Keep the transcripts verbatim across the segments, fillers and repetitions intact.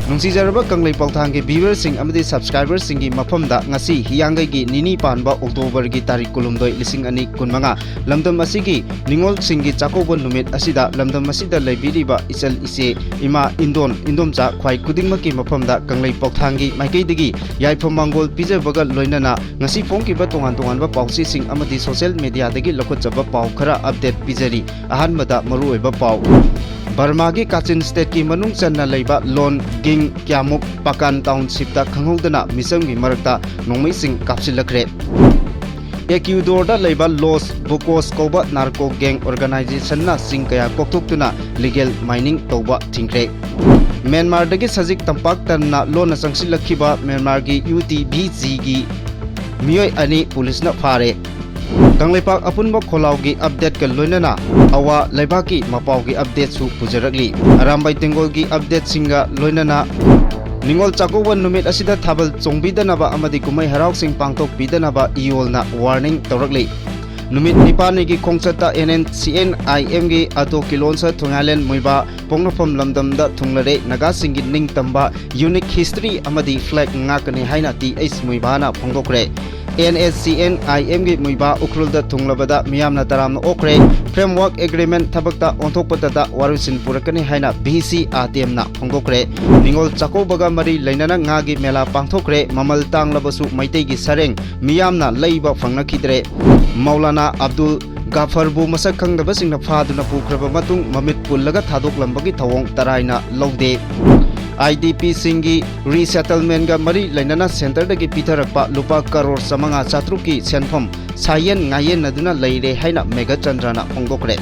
ꯅꯨꯡꯁꯤꯖꯔꯕ ꯀꯪꯂꯩ ꯄꯥꯎꯊꯥꯡꯒꯤ viewerꯁꯤꯡ ꯑꯃꯗꯤ subscriberꯁꯤꯡꯒꯤ ꯃꯐꯝꯗ ꯉꯁꯤ ꯍꯤꯌꯥꯡꯒꯩꯒꯤ ꯅꯤꯅꯤ ꯄꯥꯟꯕ Octoberꯒꯤ ꯇꯥꯔꯤꯛ ꯀꯨꯟꯍꯨꯝꯗꯣꯏ, ꯂꯤꯁꯤꯡ ꯑꯅꯤ ꯀꯨꯟꯃꯉꯥ, ꯂꯝꯗꯝ ꯑꯁꯤꯒꯤ ꯅꯤꯉꯣꯜꯁꯤꯡꯒꯤ ꯆꯥꯛꯀꯧꯕ ꯅꯨꯃꯤꯠ ꯑꯁꯤꯗ ꯂꯝꯗꯝ ꯑꯁꯤꯗ ꯂꯩꯕꯤꯔꯤꯕ ꯏꯆꯜ ꯏꯆꯦ, ꯏꯃꯥ, ꯏꯟꯗꯣꯟ, ꯏꯟꯗꯣꯝꯆꯥ ꯈ꯭ꯋꯥꯏ ꯈꯨꯗꯤꯡꯃꯛꯀꯤ ꯃꯐꯝꯗ ꯀꯪꯂꯩ ꯄꯥꯎꯊꯥꯡꯒꯤ ꯃꯥꯏꯀꯩꯗꯒꯤ ꯌꯥꯏꯐ ꯃꯪꯒꯣꯜ ꯄꯤꯖꯕꯒ ꯂꯣꯏꯅꯅ ꯉꯁꯤ ꯐꯣꯡꯈꯤꯕ ꯇꯣꯉꯥꯟ ꯇꯣꯉꯥꯟꯕ ꯄꯥꯎꯆꯦꯁꯤꯡ ꯑꯃꯗꯤ social mediaꯗꯒꯤ ꯂꯧꯈꯠꯆꯕ ꯄꯥꯎ ꯈꯔ update ꯄꯤꯖꯔꯤ꯫ ꯑꯍꯥꯟꯕꯗ ꯃꯔꯨꯑꯣꯏꯕ ꯄꯥꯎ꯫ ꯕꯔꯃꯥꯒꯤ ꯀꯥꯆꯤꯟ stateꯀꯤ ꯃꯅꯨꯡ ꯆꯟꯅ ꯂꯩꯕ ꯂꯣꯟ ꯒꯤꯡ ꯀ꯭ꯌꯥꯃꯨꯛ ꯄꯥꯀꯥꯟ townshipꯇ ꯈꯪꯍꯧꯗꯅ ꯃꯤꯆꯝꯒꯤ ꯃꯔꯛꯇ ꯅꯣꯡꯃꯩꯁꯤꯡ ꯀꯥꯞꯁꯤꯜꯂꯛꯈ꯭ꯔꯦ꯫ Ecuadorꯗ ꯂꯩꯕ Los Bocos ꯀꯧꯕ narco gang organizationꯅ ꯆꯤꯡ ꯀꯌꯥ ꯀꯣꯛꯊꯣꯛꯇꯨꯅ legal mining ꯇꯧꯕ ꯊꯤꯡꯈ꯭ꯔꯦ꯫ ꯃ꯭ꯌꯥꯟꯃꯥꯔꯗꯒꯤ ꯁꯖꯤꯛ ꯇꯝꯄꯥꯛ ꯇꯝꯅ ꯂꯣꯟꯅ ꯆꯪꯁꯤꯜꯂꯛꯈꯤꯕ ꯃ꯭ꯌꯥꯟꯃꯥꯔꯒꯤ UTVGꯒꯤ ꯃꯤꯑꯣꯏ ꯑꯅꯤ ꯄꯨꯂꯤꯁꯅ ꯐꯥꯔꯦ꯫ ꯀꯪꯂꯩꯄꯥꯛ ꯑꯄꯨꯟꯕ ꯈꯣꯜꯂꯥꯎꯒꯤ updateꯀ ꯂꯣꯏꯅꯅ ꯑꯋꯥ ꯂꯩꯕꯥꯛꯀꯤ ꯃꯄꯥꯎꯒꯤ updateꯁꯨ ꯄꯨꯖꯔꯛꯂꯤ꯫ ꯑꯔꯥꯝꯕꯥꯏ ꯇꯦꯡꯒꯣꯜꯒꯤ updateꯁꯤꯡꯒ ꯂꯣꯏꯅꯅ ꯅꯤꯉꯣꯜ ꯆꯥꯛꯀꯧꯕ ꯅꯨꯃꯤꯠ ꯑꯁꯤꯗ ꯊꯥꯕꯜ ꯆꯣꯡꯕꯤꯗꯅꯕ ꯑꯃꯗꯤ ꯀꯨꯝꯍꯩ ꯍꯔꯥꯎꯁꯤꯡ ꯄꯥꯡꯊꯣꯛꯄꯤꯗꯅꯕ ꯏꯌꯣꯜꯅ warning ꯇꯧꯔꯛꯂꯤ꯫ ꯅꯨꯃꯤꯠ ꯅꯤꯄꯥꯜꯅꯤꯒꯤ ꯈꯣꯡꯆꯠꯇ NNCNIMꯒꯤ ꯑꯇꯣ ꯀꯤꯂꯣꯟꯁ ꯊꯣꯡꯌꯥꯂꯦꯟ ꯃꯨꯏꯕꯥ ꯄꯣꯛꯅꯐꯝ ꯂꯝꯗꯝꯗ ꯊꯨꯡꯂꯔꯦ꯫ ꯅꯥꯒꯥꯁꯤꯡꯒꯤ ꯅꯤꯡꯇꯝꯕ, unique history ꯑꯃꯗꯤ flag ꯉꯥꯛꯀꯅꯤ ꯍꯥꯏꯅ ꯇꯤ ꯑꯩꯆ ꯃꯨꯏꯕꯥꯅ ꯐꯣꯡꯗꯣꯛꯈ꯭ꯔꯦ꯫ NSCN-IMꯒꯤ ꯃꯨꯏꯕꯥ ꯎꯈ꯭ꯔꯨꯜꯗ ꯊꯨꯡꯂꯕꯗ ꯃꯤꯌꯥꯝꯅ ꯇꯔꯥꯝꯅ ꯑꯣꯛꯈ꯭ꯔꯦ꯫ Framework Agreement ꯊꯕꯛꯇ ꯑꯣꯟꯊꯣꯛꯄꯗꯇ ꯋꯥꯔꯣꯏꯁꯤꯟ ꯄꯨꯔꯛꯀꯅꯤ ꯍꯥꯏꯅ ꯚꯤ ꯁꯤ ꯑꯇꯦꯝꯅ ꯐꯣꯡꯗꯣꯛꯈ꯭ꯔꯦ꯫ ꯅꯤꯉꯣꯜ ꯆꯥꯛꯀꯧꯕꯒ ꯃꯔꯤ ꯂꯩꯅꯅ ꯉꯥꯒꯤ ꯃꯦꯂꯥ ꯄꯥꯡꯊꯣꯛꯈ꯭ꯔꯦ꯫ ꯃꯃꯜ ꯇꯥꯡꯂꯕꯁꯨ ꯃꯩꯇꯩꯒꯤ ꯁꯔꯦꯡ ꯃꯤꯌꯥꯝꯅ ꯂꯩꯕ ꯐꯪꯅꯈꯤꯗ꯭ꯔꯦ꯫ ꯃꯧꯂꯥꯅꯥ ꯑꯕꯗꯨꯜ ꯒꯥꯐꯔꯕꯨ ꯃꯁꯛ ꯈꯪꯗꯕꯁꯤꯡꯅ ꯐꯥꯗꯨꯅ ꯄꯨꯈ꯭ꯔꯕ ꯃꯇꯨꯡ ꯃꯃꯤꯠ ꯄꯨꯜꯂꯒ ꯊꯥꯗꯣꯛꯂꯝꯕꯒꯤ ꯊꯧꯑꯣꯡ ꯇꯔꯥꯏꯅ ꯂꯧꯗꯦ꯫ IDPꯁꯤꯡꯒꯤ resettlementꯒ ꯃꯔꯤ ꯂꯩꯅꯅ centreꯗꯒꯤ ꯄꯤꯊꯔꯛꯄ ꯂꯨꯄꯥ ꯀꯔꯣꯔ ꯆꯥꯃꯉꯥ ꯆꯥꯇ꯭ꯔꯨꯛꯀꯤ ꯁꯦꯟꯐꯝ ꯁꯥꯌꯦꯟ ꯉꯥꯌꯦꯟꯅꯗꯨꯅ ꯂꯩꯔꯦ ꯍꯥꯏꯅ ꯃꯦꯘꯆꯟꯗ꯭ꯔꯅ ꯐꯣꯡꯗꯣꯛꯈ꯭ꯔꯦ꯫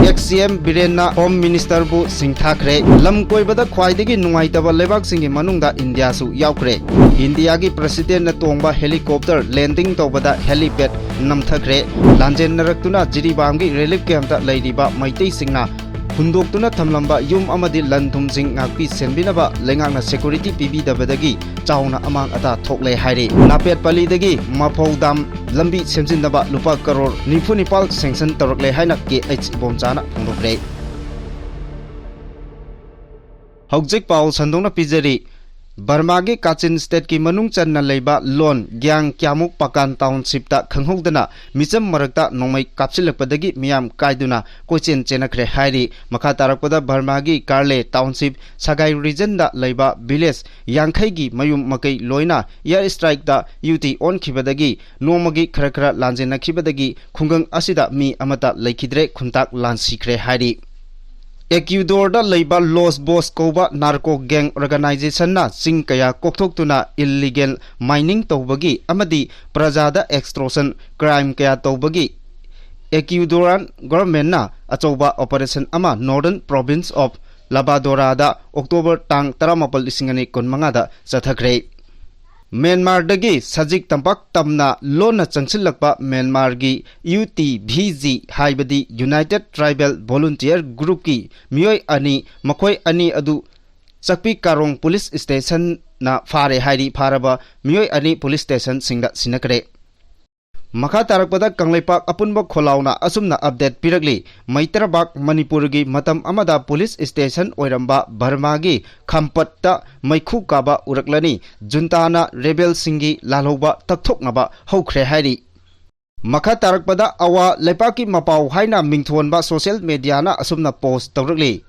Ex-CM ꯕꯤꯔꯦꯟꯅ Home Ministerꯕꯨ ꯁꯤꯡꯊꯥꯈ꯭ꯔꯦ꯫ ꯂꯝ ꯀꯣꯏꯕꯗ ꯈ꯭ꯋꯥꯏꯗꯒꯤ ꯅꯨꯡꯉꯥꯏꯇꯕ ꯂꯩꯕꯥꯛꯁꯤꯡꯒꯤ ꯃꯅꯨꯡꯗ ꯏꯟꯗꯤꯌꯥꯁꯨ ꯌꯥꯎꯈ꯭ꯔꯦ꯫ ꯏꯟꯗꯤꯌꯥꯒꯤ Presidentꯅ ꯇꯣꯡꯕ helicopter landing ꯇꯧꯕꯗ helipad ꯅꯝꯊꯈ꯭ꯔꯦ꯫ ꯂꯥꯟꯖꯦꯟꯅꯔꯛꯇꯨꯅ ꯖꯤꯔꯤꯕꯥꯝꯒꯤ relief campꯇ ꯂꯩꯔꯤꯕ ꯃꯩꯇꯩꯁꯤꯡꯅ ꯍꯨꯟꯗꯣꯛꯇꯨꯅ ꯊꯝꯂꯝꯕ ꯌꯨꯝ ꯑꯃꯗꯤ ꯂꯟ ꯊꯨꯝꯁꯤꯡ ꯉꯥꯛꯄꯤ ꯁꯦꯟꯕꯤꯅꯕ ꯂꯩꯉꯥꯛꯅ security ꯄꯤꯕꯤꯗꯕꯗꯒꯤ ꯆꯥꯎꯅ ꯑꯃꯥꯡ ꯑꯇꯥ ꯊꯣꯛꯂꯦ ꯍꯥꯏꯔꯤ꯫ ꯅꯥꯄꯦꯠ ꯄꯂꯤꯗꯒꯤ ꯃꯐꯧ dam ꯂꯝꯕꯤ ꯁꯦꯝꯖꯤꯟꯅꯕ ꯂꯨꯄꯥ ꯀꯔꯣꯔ ꯅꯤꯐꯨ ꯅꯤꯄꯥꯜ sanction ꯇꯧꯔꯛꯂꯦ ꯍꯥꯏꯅ ꯀꯦ ꯑꯩꯆ ꯏꯕꯣꯝꯆꯥꯅ ꯐꯣꯡꯗꯣꯛꯈ꯭ꯔꯦ꯫ ꯍꯧꯖꯤꯛ ꯄꯥꯎ ꯁꯟꯗꯣꯛꯅ ꯄꯤꯖꯔꯤ꯫ ꯕꯔꯃꯥꯒꯤ ꯀꯥꯆꯤꯟ stateꯀꯤ ꯃꯅꯨꯡ ꯆꯟꯅ ꯂꯩꯕ ꯂꯣꯟ ꯒ꯭ꯌꯥꯡ ꯀ꯭ꯌꯥꯃꯨꯛ ꯄꯥꯀꯥꯟ townshipꯇ ꯈꯪꯍꯧꯗꯅ ꯃꯤꯆꯝ ꯃꯔꯛꯇ ꯅꯣꯡꯃꯩ ꯀꯥꯞꯁꯤꯜꯂꯛꯄꯗꯒꯤ ꯃꯤꯌꯥꯝ ꯀꯥꯏꯗꯨꯅ ꯀꯣꯏꯆꯦꯟ ꯆꯦꯟꯅꯈ꯭ꯔꯦ ꯍꯥꯏꯔꯤ꯫ ꯃꯈꯥ ꯇꯥꯔꯛꯄꯗ ꯕꯔꯃꯥꯒꯤ ꯀꯥꯔꯂꯦ township ꯁꯒꯥꯏ regionꯗ ꯂꯩꯕ village ꯌꯥꯡꯈꯩꯒꯤ ꯃꯌꯨꯝ ꯃꯀꯩ ꯂꯣꯏꯅ air strikeꯇ ꯌꯨꯇꯤ ꯑꯣꯟꯈꯤꯕꯗꯒꯤ ꯅꯣꯡꯃꯒꯤ ꯈꯔ ꯈꯔ ꯂꯥꯟꯖꯦꯟꯅꯈꯤꯕꯗꯒꯤ ꯈꯨꯡꯒꯪ ꯑꯁꯤꯗ ꯃꯤ ꯑꯃꯠꯇ ꯂꯩꯈꯤꯗ꯭ꯔꯦ, ꯈꯨꯟꯇꯥꯛ ꯂꯥꯟꯁꯤꯈ꯭ꯔꯦ ꯍꯥꯏꯔꯤ꯫ ꯑꯦꯀ꯭ꯌꯨꯗꯣꯔꯗ ꯂꯩꯕ ꯂꯣꯁ ꯕꯣꯁ ꯀꯧꯕ narco gang organizationꯅ ꯆꯤꯡ ꯀꯌꯥ ꯀꯣꯛꯊꯣꯛꯇꯨꯅ illegal mining ꯇꯧꯕꯒꯤ ꯑꯃꯗꯤ ꯄ꯭ꯔꯖꯥꯗ extortion crime ꯀꯌꯥ ꯇꯧꯕꯒꯤ Ecuadorian governmentꯅ ꯑꯆꯧꯕ operation ꯑꯃ northern province of Labadorada October ꯇꯥꯡ ꯇꯔꯥꯃꯥꯄꯜ, ꯂꯤꯁꯤꯡ ꯑꯅꯤ ꯀꯨꯟꯃꯉꯥꯗ ꯆꯠꯊꯈ꯭ꯔꯦ꯫ ꯃ꯭ꯌꯥꯟꯃꯥꯔꯗꯒꯤ ꯁꯖꯤꯛ ꯇꯝꯄꯥꯛ ꯇꯝꯅ ꯂꯣꯟꯅ ꯆꯪꯁꯤꯜꯂꯛꯄ ꯃ꯭ꯌꯥꯟꯃꯥꯔꯒꯤ ꯌꯨ ꯇꯤ ꯚꯤ ꯖꯤ ꯍꯥꯏꯕꯗꯤ United Tribal Volunteer Groupꯀꯤ ꯃꯤꯑꯣꯏ ꯑꯅꯤ, ꯃꯈꯣꯏ ꯑꯅꯤ ꯑꯗꯨ ꯆꯛꯄꯤ ꯀꯥꯔꯣꯡ police stationꯅ ꯐꯥꯔꯦ ꯍꯥꯏꯔꯤ꯫ ꯐꯥꯔꯕ ꯃꯤꯑꯣꯏ ꯑꯅꯤ police stationꯁꯤꯡꯗ ꯁꯤꯟꯅꯈ꯭ꯔꯦ꯫ ꯃꯈꯥ ꯇꯥꯔꯛꯄꯗ ꯀꯪꯂꯩꯄꯥꯛ ꯑꯄꯨꯟꯕ ꯈꯣꯜꯂꯥꯎꯅ ꯑꯁꯨꯝꯅ update ꯄꯤꯔꯛꯂꯤ꯫ ꯃꯩꯇ꯭ꯔꯕꯥꯛ ꯃꯅꯤꯄꯨꯔꯒꯤ ꯃꯇꯝ ꯑꯃꯗ police station ꯑꯣꯏꯔꯝꯕ ꯕꯔꯃꯥꯒꯤ ꯈꯥꯝꯄꯠꯇ ꯃꯩꯈꯨ ꯀꯥꯕ ꯎꯔꯛꯂꯅꯤ꯫ ꯖꯨꯟꯇꯥꯅ rebelꯁꯤꯡꯒꯤ ꯂꯥꯜꯍꯧꯕ ꯇꯛꯊꯣꯛꯅꯕ ꯍꯧꯈ꯭ꯔꯦ ꯍꯥꯏꯔꯤ꯫ ꯃꯈꯥ ꯇꯥꯔꯛꯄꯗ ꯑꯋꯥ ꯂꯩꯄꯥꯛꯀꯤ ꯃꯄꯥꯎ ꯍꯥꯏꯅ ꯃꯤꯡꯊꯣꯟꯕ social mediaꯅ ꯑꯁꯨꯝꯅ post ꯇꯧꯔꯛꯂꯤ꯫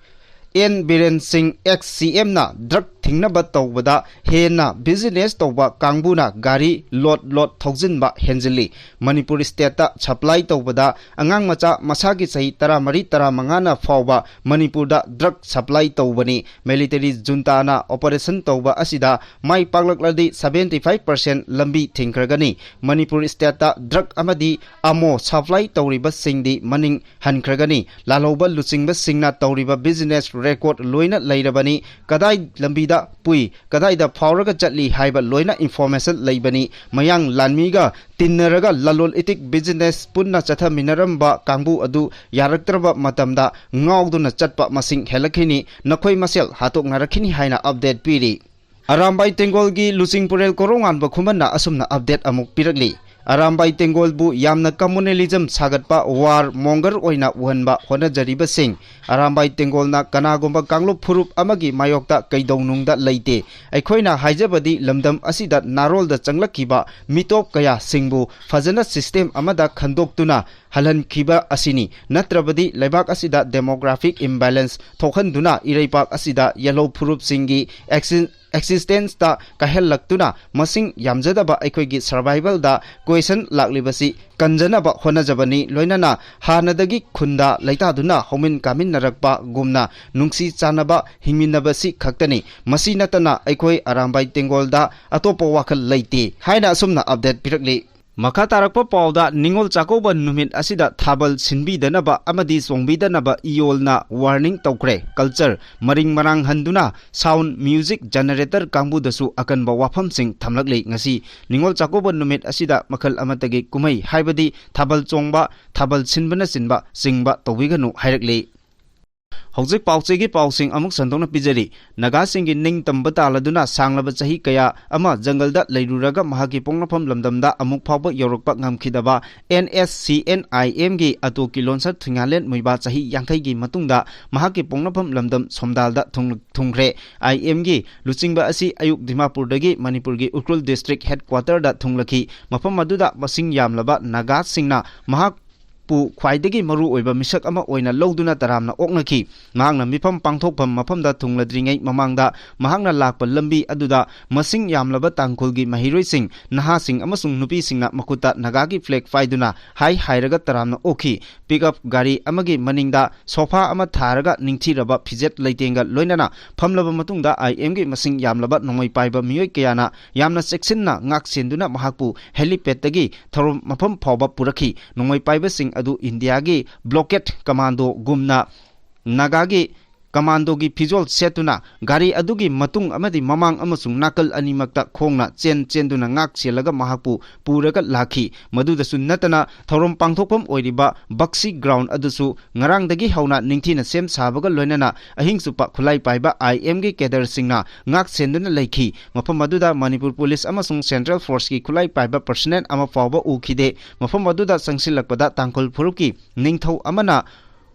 ꯑꯦꯟ ꯕꯤꯔꯦꯟ ꯁꯤꯡ, ex C Mꯅ drug ꯊꯤꯡꯅꯕ ꯇꯧꯕꯗ ꯍꯦꯟꯅ business ꯇꯧꯕ ꯀꯥꯡꯕꯨꯅ ꯒꯥꯔꯤ load load ꯊꯧꯖꯤꯟꯕ ꯍꯦꯟꯖꯤꯜꯂꯤ꯫ ꯃꯅꯤꯄꯨꯔ stateꯇ supply ꯇꯧꯕꯗ ꯑꯉꯥꯡ ꯃꯆꯥ ꯃꯁꯥꯒꯤ ꯆꯍꯤ ꯇꯔꯥꯃꯔꯤ, ꯇꯔꯥꯃꯉꯥꯅ ꯐꯥꯎꯕ ꯃꯅꯤꯄꯨꯔꯗ drug supply ꯇꯧꯕꯅꯤ꯫ Military juntaꯅ operation ꯇꯧꯕ ꯑꯁꯤꯗ ꯃꯥꯏ ꯄꯥꯛꯂꯛꯂꯗꯤ seventy five percent ꯂꯝꯕꯤ ꯊꯤꯡꯈ꯭ꯔꯒꯅꯤ꯫ ꯃꯅꯤꯄꯨꯔ stateꯇ drug ꯑꯃꯗꯤ ꯑꯃꯣ supply ꯇꯧꯔꯤꯕꯁꯤꯡꯗꯤ ꯃꯅꯤꯡ ꯍꯟꯈ꯭ꯔꯒꯅꯤ꯫ ꯂꯥꯜꯍꯧꯕ ꯂꯨꯆꯤꯡꯕꯁꯤꯡꯅ ꯇꯧꯔꯤꯕ business record ꯂꯣꯏꯅ ꯂꯩꯔꯕꯅꯤ꯫ ꯀꯗꯥꯏ ꯂꯝꯕꯤꯗ ꯄꯨꯏ, ꯀꯗꯥꯏꯗ ꯐꯥꯎꯔꯒ ꯆꯠꯂꯤ ꯍꯥꯏꯕ ꯂꯣꯏꯅ information ꯂꯩꯕꯅꯤ꯫ ꯃꯌꯥꯡ ꯂꯥꯟꯃꯤꯒ ꯇꯤꯟꯅꯔꯒ ꯂꯂꯣꯟ ꯏꯇꯤꯛ business ꯄꯨꯟꯅ ꯆꯠꯊꯃꯤꯟꯅꯔꯝꯕ ꯀꯥꯡꯕꯨ ꯑꯗꯨ ꯌꯥꯔꯛꯇ꯭ꯔꯕ ꯃꯇꯝꯗ ꯉꯥꯎꯗꯨꯅ ꯆꯠꯄ ꯃꯁꯤꯡ ꯍꯦꯜꯂꯛꯈꯤꯅꯤ, ꯅꯈꯣꯏ ꯃꯁꯦꯜ ꯍꯥꯠꯇꯣꯛꯅꯔꯛꯈꯤꯅꯤ ꯍꯥꯏꯅ update ꯄꯤꯔꯤ꯫ ꯑꯔꯥꯝꯕꯥꯏ ꯇꯦꯡꯒꯣꯜꯒꯤ ꯂꯨꯆꯤꯡꯄꯨꯔꯦꯜ ꯀꯣꯔꯧꯉꯥꯟꯕ ꯈꯨꯃꯟꯅ ꯑꯁꯨꯝꯅ update ꯑꯃꯨꯛ ꯄꯤꯔꯛꯂꯤ꯫ ꯑꯔꯥꯝꯕꯥꯏ ꯇꯦꯡꯒꯣꯜꯕꯨ ꯌꯥꯝꯅ communalism ꯁꯥꯒꯠꯄ war monger ꯑꯣꯏꯅ ꯎꯍꯟꯕ ꯍꯣꯠꯅꯖꯔꯤꯕꯁꯤꯡ, ꯑꯔꯥꯝꯕꯥꯏ ꯇꯦꯡꯒꯣꯜꯅ ꯀꯅꯥꯒꯨꯝꯕ ꯀꯥꯡꯂꯨꯞ ꯐꯨꯔꯨꯞ ꯑꯃꯒꯤ ꯃꯥꯌꯣꯛꯇ ꯀꯩꯗꯧꯅꯨꯡꯗ ꯂꯩꯇꯦ꯫ ꯑꯩꯈꯣꯏꯅ ꯍꯥꯏꯖꯕꯗꯤ ꯂꯝꯗꯝ ꯑꯁꯤꯗ ꯅꯥꯔꯣꯜꯗ ꯆꯪꯂꯛꯈꯤꯕ ꯃꯤꯇꯣꯞ ꯀꯌꯥꯁꯤꯡꯕꯨ ꯐꯖꯅ system ꯑꯃꯗ ꯈꯟꯗꯣꯛꯇꯨꯅ ꯍꯜꯍꯟꯈꯤꯕ ꯑꯁꯤꯅꯤ꯫ ꯅꯠꯇ꯭ꯔꯕꯗꯤ ꯂꯩꯕꯥꯛ ꯑꯁꯤꯗ demographic imbalance ꯊꯣꯛꯍꯟꯗꯨꯅ ꯏꯔꯩꯄꯥꯛ ꯑꯁꯤꯗ ꯌꯦꯜꯍꯧ ꯐꯨꯔꯨꯞꯁꯤꯡꯒꯤ ꯑꯦꯛꯁꯤ-, existence ꯇ ꯀꯥꯏꯍꯜꯂꯛꯇꯨꯅ ꯃꯁꯤꯡ ꯌꯥꯝꯖꯗꯕ ꯑꯩꯈꯣꯏꯒꯤ survival ꯗ question ꯂꯥꯛꯂꯤꯕꯁꯤ ꯀꯟꯖꯅꯕ ꯍꯣꯠꯅꯖꯕꯅꯤ꯫ ꯂꯣꯏꯅꯅ ꯍꯥꯟꯅꯗꯒꯤ ꯈꯨꯟꯗ ꯂꯩꯇꯥꯗꯨꯅ ꯍꯧꯃꯤꯟ ꯀꯥꯃꯤꯟꯅꯔꯛꯄꯒꯨꯝꯅ ꯅꯨꯡꯁꯤ ꯆꯥꯟꯅꯕ ꯍꯤꯡꯃꯤꯟꯅꯕꯁꯤ ꯈꯛꯇꯅꯤ꯫ ꯃꯁꯤ ꯅꯠꯇꯅ ꯑꯩꯈꯣꯏ ꯑꯔꯥꯝꯕꯥꯏ ꯇꯦꯡꯒꯣꯜꯗ ꯑꯇꯣꯞꯄ ꯋꯥꯈꯜ ꯂꯩꯇꯦ ꯍꯥꯏꯅ ꯑꯁꯨꯝꯅ update ꯄꯤꯔꯛꯂꯤ꯫ ꯃꯈꯥ ꯇꯥꯔꯛꯄ ꯄꯥꯎꯗ, ꯅꯤꯉꯣꯜ ꯆꯥꯛꯀꯧꯕ ꯅꯨꯃꯤꯠ ꯑꯁꯤꯗ ꯊꯥꯕꯜ ꯁꯤꯟꯕꯤꯗꯅꯕ ꯑꯃꯗꯤ ꯆꯣꯡꯕꯤꯗꯅꯕ ꯏꯌꯣꯜꯅ warning ꯇꯧꯈ꯭ꯔꯦ꯫ Culture ꯃꯔꯤꯡ ꯃꯔꯥꯡ ꯍꯟꯗꯨꯅ sound music generator ꯀꯥꯡꯕꯨꯗꯁꯨ ꯑꯀꯟꯕ ꯋꯥꯐꯝꯁꯤꯡ ꯊꯝꯂꯛꯂꯤ꯫ ꯉꯁꯤ ꯅꯤꯉꯣꯜ ꯆꯥꯛꯀꯧꯕ ꯅꯨꯃꯤꯠ ꯑꯁꯤꯗ ꯃꯈꯜ ꯑꯃꯠꯇꯒꯤ ꯀꯨꯝꯍꯩ, ꯍꯥꯏꯕꯗꯤ ꯊꯥꯕꯜ ꯆꯣꯡꯕ, ꯊꯥꯕꯜ ꯁꯤꯟꯕꯅꯆꯤꯡꯕ ꯆꯤꯡꯕ ꯇꯧꯕꯤꯒꯅꯨ ꯍꯥꯏꯔꯛꯂꯤ꯫ ꯍꯧꯖꯤꯛ ꯄꯥꯎꯆꯦꯒꯤ ꯄꯥꯎꯁꯤꯡ ꯑꯃꯨꯛ ꯁꯟꯗꯣꯛꯅ ꯄꯤꯖꯔꯤ꯫ ꯅꯥꯒꯥꯁꯤꯡꯒꯤ ꯅꯤꯡꯇꯝꯕ ꯇꯥꯜꯂꯗꯨꯅ ꯁꯥꯡꯂꯕ ꯆꯍꯤ ꯀꯌꯥ ꯑꯃ ꯖꯪꯒꯜꯗ ꯂꯩꯔꯨꯔꯒ ꯃꯍꯥꯛꯀꯤ ꯄꯣꯛꯅꯐꯝ ꯂꯝꯗꯝꯗ ꯑꯃꯨꯛ ꯐꯥꯎꯕ ꯌꯧꯔꯛꯄ ꯉꯝꯈꯤꯗꯕ N S C N I M ꯒꯤ ꯑꯇꯣꯀꯤ ꯂꯣꯟꯁꯔ ꯊꯨꯏꯉꯥꯂꯦꯟ ꯃꯨꯏꯕꯥ ꯆꯍꯤ ꯌꯥꯡꯈꯩꯒꯤ ꯃꯇꯨꯡꯗ ꯃꯍꯥꯛꯀꯤ ꯄꯣꯛꯅꯐꯝ ꯂꯝꯗꯝ ꯁꯣꯝꯗꯥꯜꯗ ꯊꯨꯡ-, ꯊꯨꯡꯈ꯭ꯔꯦ꯫ I M ꯒꯤ ꯂꯨꯆꯤꯡꯕ ꯑꯁꯤ ꯑꯌꯨꯛ ꯗꯤꯃꯥꯄꯨꯔꯗꯒꯤ ꯃꯅꯤꯄꯨꯔꯒꯤ ꯎꯈ꯭ꯔꯨꯜ district headquarter ꯗ ꯊꯨꯡꯂꯈꯤ꯫ ꯃꯐꯝ ꯑꯗꯨꯗ ꯃꯁꯤꯡ ꯌꯥꯝꯂꯕ ꯅꯥꯒꯥꯁꯤꯡꯅ ꯃꯍꯥꯛ ꯄꯨ ꯈ꯭ꯋꯥꯏꯗꯒꯤ ꯃꯔꯨꯑꯣꯏꯕ ꯃꯤꯁꯛ ꯑꯃ ꯑꯣꯏꯅ ꯂꯧꯗꯨꯅ ꯇꯔꯥꯝꯅ ꯑꯣꯛꯅꯈꯤ꯫ ꯃꯍꯥꯛꯅ ꯃꯤꯐꯝ ꯄꯥꯡꯊꯣꯛꯐꯝ ꯃꯐꯝꯗ ꯊꯨꯡꯂꯗ꯭ꯔꯤꯉꯩ ꯃꯃꯥꯡꯗ ꯃꯍꯥꯛꯅ ꯂꯥꯛꯄ ꯂꯝꯕꯤ ꯑꯗꯨꯗ ꯃꯁꯤꯡ ꯌꯥꯝꯂꯕ ꯇꯥꯡꯈꯨꯜꯒꯤ ꯃꯍꯩꯔꯣꯏꯁꯤꯡ, ꯅꯍꯥꯁꯤꯡ ꯑꯃꯁꯨꯡ ꯅꯨꯄꯤꯁꯤꯡꯅ ꯃꯈꯨꯠꯇ ꯅꯥꯒꯥꯒꯤ flag ꯄꯥꯏꯗꯨꯅ ꯍꯥꯏ ꯍꯥꯏꯔꯒ ꯇꯔꯥꯝꯅ ꯑꯣꯛꯈꯤ꯫ Pickup ꯒꯥꯔꯤ ꯑꯃꯒꯤ ꯃꯅꯤꯡꯗ ꯁꯣꯐꯥ ꯑꯃ ꯊꯥꯔꯒ ꯅꯤꯡꯊꯤꯔꯕ ꯐꯤꯖꯦꯠ ꯂꯩꯇꯦꯡꯒ ꯂꯣꯏꯅꯅ ꯐꯝꯂꯕ ꯃꯇꯨꯡꯗ I M ꯒꯤ ꯃꯁꯤꯡ ꯌꯥꯝꯂꯕ ꯅꯣꯡꯃꯩ ꯄꯥꯏꯕ ꯃꯤꯑꯣꯏ ꯀꯌꯥꯅ ꯌꯥꯝꯅ ꯆꯦꯛꯁꯤꯟꯅ ꯉꯥꯛ ꯁꯦꯟꯗꯨꯅ ꯃꯍꯥꯛꯄꯨ helipad ꯇꯒꯤ ꯊꯧꯔꯝ ꯃꯐꯝ ꯐꯥꯎꯕ ꯄꯨꯔꯛꯈꯤ꯫ ꯅꯣꯡꯃꯩ ꯄꯥꯏꯕꯁꯤꯡ ꯑꯗꯨ ꯏꯟꯗꯤꯌꯥꯒꯤ blockade commando ꯒꯨꯝꯅ ꯅꯥꯒꯥꯒꯤ ꯀꯃꯥꯟꯗꯣꯒꯤ ꯐꯤꯖꯣꯜ ꯁꯦꯠꯇꯨꯅ ꯒꯥꯔꯤ ꯑꯗꯨꯒꯤ ꯃꯇꯨꯡ ꯑꯃꯗꯤ ꯃꯃꯥꯡ ꯑꯃꯁꯨꯡ ꯅꯥꯀꯜ ꯑꯅꯤꯃꯛꯇ ꯈꯣꯡꯅ ꯆꯦꯟ ꯆꯦꯟꯗꯨꯅ ꯉꯥꯛ ꯁꯦꯜꯂꯒ ꯃꯍꯥꯛꯄꯨ ꯄꯨꯔꯒ ꯂꯥꯛꯈꯤ꯫ ꯃꯗꯨꯗꯁꯨ ꯅꯠꯇꯅ, ꯊꯧꯔꯝ ꯄꯥꯡꯊꯣꯛꯐꯝ ꯑꯣꯏꯔꯤꯕ ꯕꯛꯁꯤ ꯒ꯭ꯔꯥꯎꯟ ꯑꯗꯨꯁꯨ ꯉꯔꯥꯡꯗꯒꯤ ꯍꯧꯅ ꯅꯤꯡꯊꯤꯅ ꯁꯦꯝ ꯁꯥꯕꯒ ꯂꯣꯏꯅꯅ ꯑꯍꯤꯡ ꯆꯨꯞꯄ ꯈꯨꯠꯂꯥꯏ ꯄꯥꯏꯕ ꯑꯥꯏ ꯑꯦꯝꯒꯤ ꯀꯦꯗꯔꯁꯤꯡꯅ ꯉꯥꯛ ꯁꯦꯟꯗꯨꯅ ꯂꯩꯈꯤ꯫ ꯃꯐꯝ ꯑꯗꯨꯗ ꯃꯅꯤꯄꯨꯔ ꯄꯨꯂꯤꯁ ꯑꯃꯁꯨꯡ ꯁꯦꯟꯇ꯭ꯔꯦꯜ ꯐꯣꯔꯁꯀꯤ ꯈꯨꯠꯂꯥꯏ ꯄꯥꯏꯕ ꯄꯔꯁꯅꯦꯜ ꯑꯃ ꯐꯥꯎꯕ ꯎꯈꯤꯗꯦ꯫ ꯃꯐꯝ ꯑꯗꯨꯗ ꯆꯪꯁꯤꯜꯂꯛꯄꯗ ꯇꯥꯡꯈꯨꯜ ꯐꯨꯔꯨꯞꯀꯤ ꯅꯤꯡꯊꯧ ꯑꯃꯅ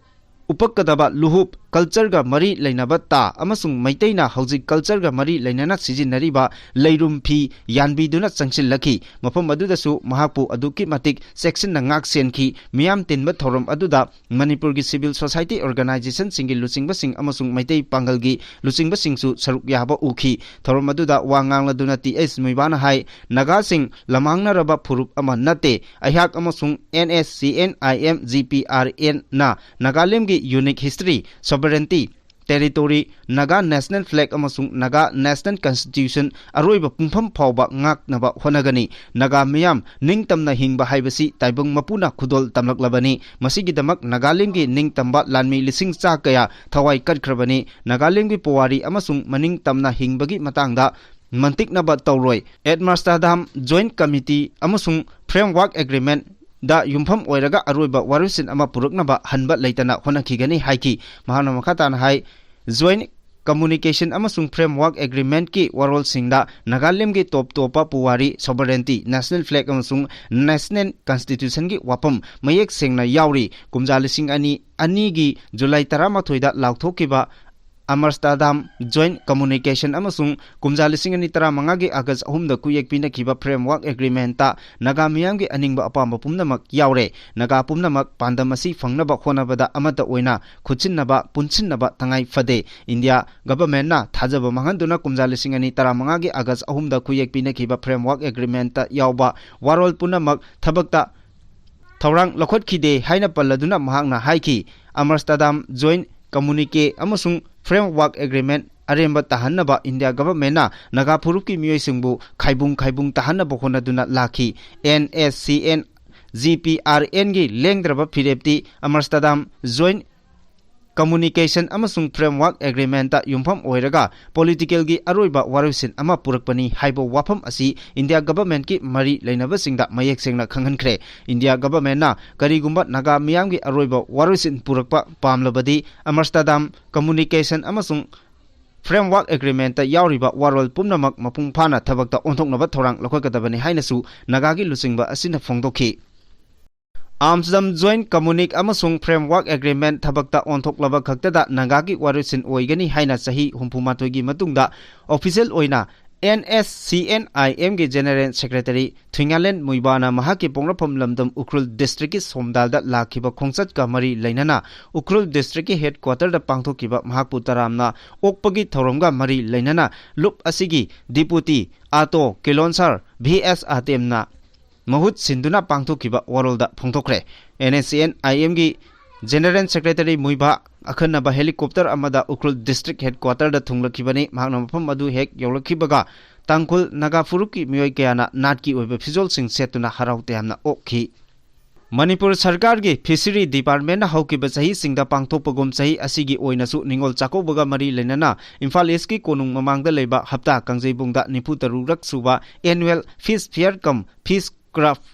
ꯎꯄꯛꯀꯗꯕ ꯂꯨꯍꯨꯞ, ꯀꯜꯆꯔꯒ ꯃꯔꯤ ꯂꯩꯅꯕ ꯇꯥ ꯑꯃꯁꯨꯡ ꯃꯩꯇꯩꯅ ꯍꯧꯖꯤꯛ ꯀꯜꯆꯔꯒ ꯃꯔꯤ ꯂꯩꯅꯅ ꯁꯤꯖꯤꯟꯅꯔꯤꯕ ꯂꯩꯔꯨꯝ ꯐꯤ ꯌꯥꯟꯕꯤꯗꯨꯅ ꯆꯪꯁꯤꯜꯂꯛꯈꯤ꯫ ꯃꯐꯝ ꯑꯗꯨꯗꯁꯨ ꯃꯍꯥꯛꯄꯨ ꯑꯗꯨꯛꯀꯤ ꯃꯇꯤꯛ ꯆꯦꯛꯁꯤꯟꯅ ꯉꯥꯛ ꯁꯦꯟꯈꯤ꯫ ꯃꯤꯌꯥꯝ ꯇꯤꯟꯕ ꯊꯧꯔꯝ ꯑꯗꯨꯗ ꯃꯅꯤꯄꯨꯔꯒꯤ ꯁꯤꯚꯤꯜ ꯁꯣꯁꯥꯏꯇꯤ ꯑꯣꯔꯒꯅꯥꯏꯖꯦꯁꯟꯁꯤꯡꯒꯤ ꯂꯨꯆꯤꯡꯕꯁꯤꯡ ꯑꯃꯁꯨꯡ ꯃꯩꯇꯩ ꯄꯥꯡꯒꯜꯒꯤ ꯂꯨꯆꯤꯡꯕꯁꯤꯡꯁꯨ ꯁꯔꯨꯛ ꯌꯥꯕ ꯎꯈꯤ꯫ ꯊꯧꯔꯝ ꯑꯗꯨꯗ ꯋꯥ ꯉꯥꯡꯂꯗꯨꯅ ꯇꯤ ꯑꯩꯆ ꯃꯨꯏꯕꯥꯅ ꯍꯥꯏ, ꯅꯥꯒꯥꯁꯤꯡ ꯂꯃꯥꯡꯅꯔꯕ ꯐꯨꯔꯨꯞ ꯑꯃ ꯅꯠꯇꯦ꯫ ꯑꯩꯍꯥꯛ ꯑꯃꯁꯨꯡ N S C N I M G P R ꯑꯦꯟꯅ ꯅꯥꯒꯥꯂꯦꯟꯒꯤ unique history, sovereignty, territory, Naga national flag ꯑꯃꯁꯨꯡ ꯅꯥꯒꯥ ꯅꯦꯁꯅꯦꯜ ꯀꯟꯁꯇꯤꯇ꯭ꯌꯨꯁꯟ ꯑꯔꯣꯏꯕ ꯄꯨꯡꯐꯝ ꯐꯥꯎꯕ ꯉꯥꯛꯅꯕ ꯍꯣꯠꯅꯒꯅꯤ꯫ ꯅꯥꯒꯥ ꯃꯤꯌꯥꯝ ꯅꯤꯡꯇꯝꯅ ꯍꯤꯡꯕ ꯍꯥꯏꯕꯁꯤ ꯇꯥꯏꯕꯪ ꯃꯄꯨꯅ ꯈꯨꯗꯣꯜ ꯇꯝꯂꯛꯂꯕꯅꯤ꯫ ꯃꯁꯤꯒꯤꯗꯃꯛ ꯅꯥꯒꯥꯂꯦꯟꯒꯤ ꯅꯤꯡꯇꯝꯕ ꯂꯥꯟꯃꯤ ꯂꯤꯁꯤꯡ ꯆꯥ ꯀꯌꯥ ꯊꯋꯥꯏ ꯀꯠꯈ꯭ꯔꯕꯅꯤ꯫ ꯅꯥꯒꯥꯂꯦꯟꯒꯤ ꯄꯨꯋꯥꯔꯤ ꯑꯃꯁꯨꯡ ꯃꯅꯤꯡ ꯇꯝꯅ ꯍꯤꯡꯕꯒꯤ ꯃꯇꯥꯡꯗ ꯃꯟꯇꯤꯛꯅꯕ ꯇꯧꯔꯣꯏ꯫ ꯑꯦꯃꯁꯇꯔꯗꯥꯝ ꯖꯣꯏꯟꯠ ꯀꯃꯤꯇꯤ ꯑꯃꯁꯨꯡ ꯐ꯭ꯔꯦꯝꯋꯥꯔꯛ ꯑꯦꯒ꯭ꯔꯤꯃꯦꯟꯠ ꯗ ꯌꯨꯝꯐꯝ ꯑꯣꯏꯔꯒ ꯑꯔꯣꯏꯕ ꯋꯥꯔꯣꯏꯁꯤꯟ ꯑꯃ ꯄꯨꯔꯛꯅꯕ ꯍꯟꯕ ꯂꯩꯇꯅ ꯍꯣꯠꯅꯈꯤꯒꯅꯤ ꯍꯥꯏꯈꯤ꯫ ꯃꯍꯥꯛꯅ ꯃꯈꯥ ꯇꯥꯅ ꯍꯥꯏ, ꯖꯣꯏꯟꯠ ꯀꯝꯃꯨꯅꯤꯀꯦꯁꯟ ꯑꯃꯁꯨꯡ ꯐ꯭ꯔꯦꯝꯋꯥꯔꯛ ꯑꯦꯒ꯭ꯔꯤꯃꯦꯟꯠꯀꯤ ꯋꯥꯔꯣꯜꯁꯤꯡꯗ ꯅꯥꯒꯥꯂꯦꯟꯒꯤ ꯇꯣꯞ ꯇꯣꯞꯄ ꯄꯨꯋꯥꯔꯤ, ꯁꯣꯚꯔꯦꯟꯇꯤ, ꯅꯦꯁꯅꯦꯜ ꯐ꯭ꯂꯦꯒ ꯑꯃꯁꯨꯡ ꯅꯦꯁꯅꯦꯜ ꯀꯟꯁꯇꯤꯇ꯭ꯌꯨꯁꯟꯒꯤ ꯋꯥꯐꯝ ꯃꯌꯦꯛ ꯁꯦꯡꯅ ꯌꯥꯎꯔꯤ꯫ ꯀꯨꯝꯖꯥ ꯂꯤꯁꯤꯡ ꯑꯅꯤ ꯑꯅꯤꯒꯤ ꯖꯨꯂꯥꯏ ꯇꯔꯥꯃꯥꯊꯣꯏꯗ ꯂꯥꯎꯊꯣꯛꯈꯤꯕ ꯑꯃꯁꯇꯔꯗꯥꯝ ꯖꯣꯏꯟꯠ ꯀꯝꯃꯨꯅꯤꯀꯦꯁꯟ ꯑꯃꯁꯨꯡ ꯀꯨꯝꯖꯥ ꯂꯤꯁꯤꯡ ꯑꯅꯤ ꯇꯔꯥꯃꯉꯥꯒꯤ ꯑꯥꯒꯁ ꯑꯍꯨꯝꯗ ꯀꯨꯌꯦꯛ ꯄꯤꯅꯈꯤꯕ ꯐ꯭ꯔꯦꯝꯋꯥꯔꯛ ꯑꯦꯒ꯭ꯔꯤꯃꯦꯟꯠꯇ ꯅꯥꯒꯥ ꯃꯤꯌꯥꯝꯒꯤ ꯑꯅꯤꯡꯕ ꯑꯄꯥꯝꯕ ꯄꯨꯝꯅꯃꯛ ꯌꯥꯎꯔꯦ꯫ ꯅꯥꯒꯥ ꯄꯨꯝꯅꯃꯛ ꯄꯥꯟꯗꯝ ꯑꯁꯤ ꯐꯪꯅꯕ ꯍꯣꯠꯅꯕꯗ ꯑꯃꯠꯇ ꯑꯣꯏꯅ ꯈꯨꯠꯁꯤꯟꯅꯕ, ꯄꯨꯟꯁꯤꯟꯅꯕ ꯇꯉꯥꯏ ꯐꯗꯦ꯫ ꯏꯟꯗꯤꯌꯥ ꯒꯚꯔꯟꯃꯦꯟꯠꯅ ꯊꯥꯖꯕ ꯃꯥꯡꯍꯟꯗꯨꯅ ꯀꯨꯝꯖꯥ ꯂꯤꯁꯤꯡ ꯑꯅꯤ ꯇꯔꯥꯃꯉꯥꯒꯤ ꯑꯥꯒꯁ ꯑꯍꯨꯝꯗ ꯀꯨꯌꯦꯛ ꯄꯤꯅꯈꯤꯕ ꯐ꯭ꯔꯦꯝꯋꯥꯔꯛ ꯑꯦꯒ꯭ꯔꯤꯃꯦꯟꯠꯇ ꯌꯥꯎꯕ ꯋꯥꯔꯣꯜ ꯄꯨꯝꯅꯃꯛ ꯊꯕꯛꯇ ꯊꯧꯔꯥꯡ ꯂꯧꯈꯠꯈꯤꯗꯦ ꯍꯥꯏꯅ ꯄꯜꯂꯗꯨꯅ ꯃꯍꯥꯛꯅ ꯍꯥꯏꯈꯤ, ꯑꯃꯁꯇꯔꯗꯥꯝ ꯖꯣꯏꯟꯠ ꯀꯝꯃꯨꯅꯤꯀꯦ ꯑꯃꯁꯨꯡ ꯐ꯭ꯔꯦꯝꯋꯥꯔꯛ ꯑꯦꯒ꯭ꯔꯤꯃꯦꯟꯠ ꯑꯔꯦꯝꯕ ꯇꯥꯍꯟꯅꯕ ꯏꯟꯗꯤꯌꯥ ꯒꯚꯔꯟꯃꯦꯟꯠꯅ ꯅꯥꯒꯥ ꯐꯨꯔꯨꯞꯀꯤ ꯃꯤꯑꯣꯏꯁꯤꯡꯕꯨ ꯈꯥꯏꯕꯨꯡ ꯈꯥꯏꯕꯨꯡ ꯇꯥꯍꯟꯅꯕ ꯍꯣꯠꯅꯗꯨꯅ ꯂꯥꯛꯈꯤ꯫ N S C N G P R ꯑꯦꯟꯒꯤ ꯂꯦꯡꯗ꯭ꯔꯕ ꯐꯤꯔꯦꯞꯇꯤ ꯑꯃꯁꯇꯔꯗꯥꯝ ꯖꯣꯏꯟꯠ Communication ꯑꯃꯁꯨꯡ Framework Agreement ꯇ ꯌꯨꯝꯐꯝ ꯑꯣꯏꯔꯒ political ꯒꯤ ꯑꯔꯣꯏꯕ ꯋꯥꯔꯣꯏꯁꯤꯟ ꯑꯃ ꯄꯨꯔꯛꯄꯅꯤ ꯍꯥꯏꯕ ꯋꯥꯐꯝ ꯑꯁꯤ India Government ꯀꯤ ꯃꯔꯤ ꯂꯩꯅꯕꯁꯤꯡꯗ ꯃꯌꯦꯛ ꯁꯦꯡꯅ ꯈꯪꯍꯟꯈ꯭ꯔꯦ꯫ India Government ꯅ ꯀꯔꯤꯒꯨꯝꯕ ꯅꯥꯒꯥ ꯃꯤꯌꯥꯝꯒꯤ ꯑꯔꯣꯏꯕ ꯋꯥꯔꯣꯏꯁꯤꯟ ꯄꯨꯔꯛꯄ ꯄꯥꯝꯂꯕꯗꯤ, Amsterdam Communication ꯑꯃꯁꯨꯡ Framework Agreement ꯇ ꯌꯥꯎꯔꯤꯕ ꯋꯥꯔꯣꯜ ꯄꯨꯝꯅꯃꯛ ꯃꯄꯨꯡ ꯐꯥꯅ ꯊꯕꯛꯇ ꯑꯣꯟꯊꯣꯛꯅꯕ ꯊꯧꯔꯥꯡ ꯂꯧꯈꯠꯀꯗꯕꯅꯤ ꯍꯥꯏꯅꯁꯨ ꯅꯥꯒꯥꯒꯤ ꯂꯨꯆꯤꯡꯕ ꯑꯁꯤꯅ ꯐꯣꯡꯗꯣꯛꯈꯤ꯫ Amsterdam Joint Communique ꯑꯃꯁꯨꯡ Framework Agreement ꯊꯕꯛꯇ ꯑꯣꯟꯊꯣꯛꯂꯕ ꯈꯛꯇꯗ ꯅꯥꯒꯥꯒꯤ ꯋꯥꯔꯣꯏꯁꯤꯟ ꯑꯣꯏꯒꯅꯤ ꯍꯥꯏꯅ ꯆꯍꯤ ꯍꯨꯝꯐꯨ ꯃꯥꯊꯣꯏꯒꯤ ꯃꯇꯨꯡꯗ official ꯑꯣꯏꯅ N S C N I M ꯒꯤ General Secretary ꯊꯨꯏꯉꯥꯂꯦꯟ ꯃꯨꯏꯕꯥꯅ ꯃꯍꯥꯛꯀꯤ ꯄꯣꯛꯅꯐꯝ ꯂꯝꯗꯝ ꯎꯈ꯭ꯔꯨꯜ district ꯀꯤ ꯁꯣꯝꯗꯥꯜꯗ ꯂꯥꯛꯈꯤꯕ ꯈꯣꯡꯆꯠꯀ ꯃꯔꯤ ꯂꯩꯅꯅ ꯎꯈ꯭ꯔꯨꯜ district ꯀꯤ headquarter ꯗ ꯄꯥꯡꯊꯣꯛꯈꯤꯕ ꯃꯍꯥꯛꯄꯨ ꯇꯔꯥꯝꯅ ꯑꯣꯛꯄꯒꯤ ꯊꯧꯔꯝꯒ ꯃꯔꯤ ꯂꯩꯅꯅ ꯂꯨꯞ ꯑꯁꯤꯒꯤ Deputy ꯑꯥꯇꯣ ꯀꯤꯂꯣꯟꯁꯔ V S ꯑꯥꯇꯦꯝꯅ ꯃꯍꯨꯠ ꯁꯤꯟꯗꯨꯅ ꯄꯥꯡꯊꯣꯛꯈꯤꯕ ꯋꯥꯔꯣꯜꯗ ꯐꯣꯡꯗꯣꯛꯈ꯭ꯔꯦ꯫ N S C N I M ꯒꯤ General Secretary ꯃꯨꯏꯕꯥ ꯑꯈꯟꯅꯕ helicopter ꯑꯃꯗ ꯎꯈ꯭ꯔꯨꯜ district headquarter ꯗ ꯊꯨꯡꯂꯛꯈꯤꯕꯅꯤ꯫ ꯃꯍꯥꯛꯅ ꯃꯐꯝ ꯑꯗꯨ ꯍꯦꯛ ꯌꯧꯔꯛꯈꯤꯕꯒ ꯇꯥꯡꯈꯨꯜ ꯅꯥꯒꯥ ꯐꯨꯔꯨꯞꯀꯤ ꯃꯤꯑꯣꯏ ꯀꯌꯥꯅ ꯅꯥꯠꯀꯤ ꯑꯣꯏꯕ ꯐꯤꯖꯣꯜꯁꯤꯡ ꯁꯦꯠꯇꯨꯅ ꯍꯔꯥꯎ ꯇꯌꯥꯝꯅ ꯑꯣꯛꯈꯤ꯫ ꯃꯅꯤꯄꯨꯔ ꯁꯔꯀꯥꯔꯒꯤ Fishery Department ꯅ ꯍꯧꯈꯤꯕ ꯆꯍꯤꯁꯤꯡꯗ ꯄꯥꯡꯊꯣꯛꯄꯒꯨꯝ ꯆꯍꯤ ꯑꯁꯤꯒꯤ ꯑꯣꯏꯅꯁꯨ ꯅꯤꯉꯣꯜ ꯆꯥꯛꯀꯧꯕꯒ ꯃꯔꯤ ꯂꯩꯅꯅ ꯏꯝꯐꯥꯜ East ꯀꯤ ꯀꯣꯅꯨꯡ ꯃꯃꯥꯡꯗ ꯂꯩꯕ ꯍꯞꯇꯥ ꯀꯥꯡꯖꯩꯕꯨꯡꯗ ꯅꯤꯐꯨ ꯇꯔꯨꯛ ꯔꯛ ꯁꯨꯕ Annual Fish Fair cum Fish Craft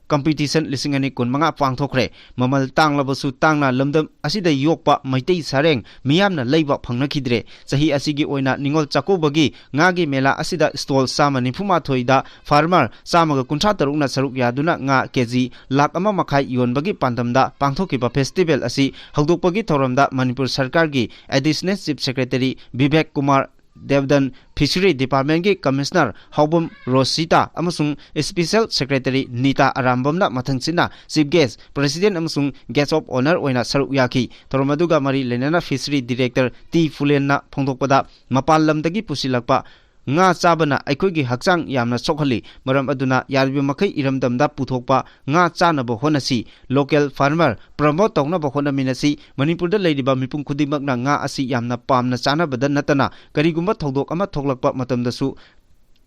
Competition ꯂꯤꯁꯤꯡ ꯑꯅꯤ ꯀꯨꯟꯃꯉꯥ ꯄꯥꯡꯊꯣꯛꯈ꯭ꯔꯦ꯫ ꯃꯃꯜ ꯇꯥꯡꯂꯕꯁꯨ ꯇꯥꯡꯅ ꯂꯝꯗꯝ ꯑꯁꯤꯗ ꯌꯣꯛꯄ ꯃꯩꯇꯩ ꯁꯥꯔꯦꯡ ꯃꯤꯌꯥꯝꯅ ꯂꯩꯕ ꯐꯪꯅꯈꯤꯗ꯭ꯔꯦ꯫ ꯆꯍꯤ ꯑꯁꯤꯒꯤ ꯑꯣꯏꯅ ꯅꯤꯉꯣꯜ ꯆꯥꯛꯀꯧꯕꯒꯤ ꯉꯥꯒꯤ ꯃꯦꯂꯥ ꯑꯁꯤꯗ stall ꯆꯥꯝꯃ ꯅꯤꯐꯨ ꯃꯥꯊꯣꯏꯗ farmer ꯆꯥꯝꯃꯒ ꯀꯨꯟꯊ꯭ꯔꯥ ꯇꯔꯨꯛꯅ ꯁꯔꯨꯛ ꯌꯥꯗꯨꯅ ꯉꯥ ꯀꯦꯖꯤ ꯂꯥꯈ ꯑꯃ ꯃꯈꯥꯏ ꯌꯣꯟꯕꯒꯤ ꯄꯥꯟꯗꯝꯗ ꯄꯥꯡꯊꯣꯛꯈꯤꯕ festival ꯑꯁꯤ ꯍꯧꯗꯣꯛꯄꯒꯤ ꯊꯧꯔꯝꯗ ꯃꯅꯤꯄꯨꯔ ꯁꯔꯀꯥꯔꯒꯤ Additional Chief Secretary Bibek Kumar ꯗꯦꯕꯗꯟ, Fishery Department ꯀꯤ Commissioner ꯍꯥꯎꯕꯝ ꯔꯣꯁꯤꯇꯥ ꯑꯃꯁꯨꯡ Special Secretary Nita ꯑꯔꯥꯝꯕꯝꯅ ꯃꯊꯪꯁꯤꯠꯅ Chief Guest, President ꯑꯃꯁꯨꯡ Guest of Honour ꯑꯣꯏꯅ ꯁꯔꯨꯛ ꯌꯥꯈꯤ꯫ ꯊꯧꯔꯝ ꯑꯗꯨꯒ ꯃꯔꯤ ꯂꯩꯅꯅ Fishery Director ꯇꯤ ꯐꯨꯂꯦꯟꯅ ꯐꯣꯡꯗꯣꯛꯄꯗ, ꯃꯄꯥꯟ ꯂꯝꯗꯒꯤ ꯄꯨꯁꯤꯜꯂꯛꯄ ꯉꯥ ꯆꯥꯕꯅ ꯑꯩꯈꯣꯏꯒꯤ ꯍꯛꯆꯥꯡ ꯌꯥꯝꯅ ꯁꯣꯛꯍꯜꯂꯤ꯫ ꯃꯔꯝ ꯑꯗꯨꯅ ꯌꯥꯔꯤꯕ ꯃꯈꯩ ꯏꯔꯝꯗꯝꯗ ꯄꯨꯊꯣꯛꯄ ꯉꯥ ꯆꯥꯅꯕ ꯍꯣꯠꯅꯁꯤ꯫ Local farmer promote ꯇꯧꯅꯕ ꯍꯣꯠꯅꯃꯤꯟꯅꯁꯤ꯫ ꯃꯅꯤꯄꯨꯔꯗ ꯂꯩꯔꯤꯕ ꯃꯤꯄꯨꯝ ꯈꯨꯗꯤꯡꯃꯛꯅ ꯉꯥ ꯑꯁꯤ ꯌꯥꯝꯅ ꯄꯥꯝꯅ ꯆꯥꯅꯕꯗ ꯅꯠꯇꯅ ꯀꯔꯤꯒꯨꯝꯕ ꯊꯧꯗꯣꯛ ꯑꯃ ꯊꯣꯛꯂꯛꯄ ꯃꯇꯝꯗꯁꯨ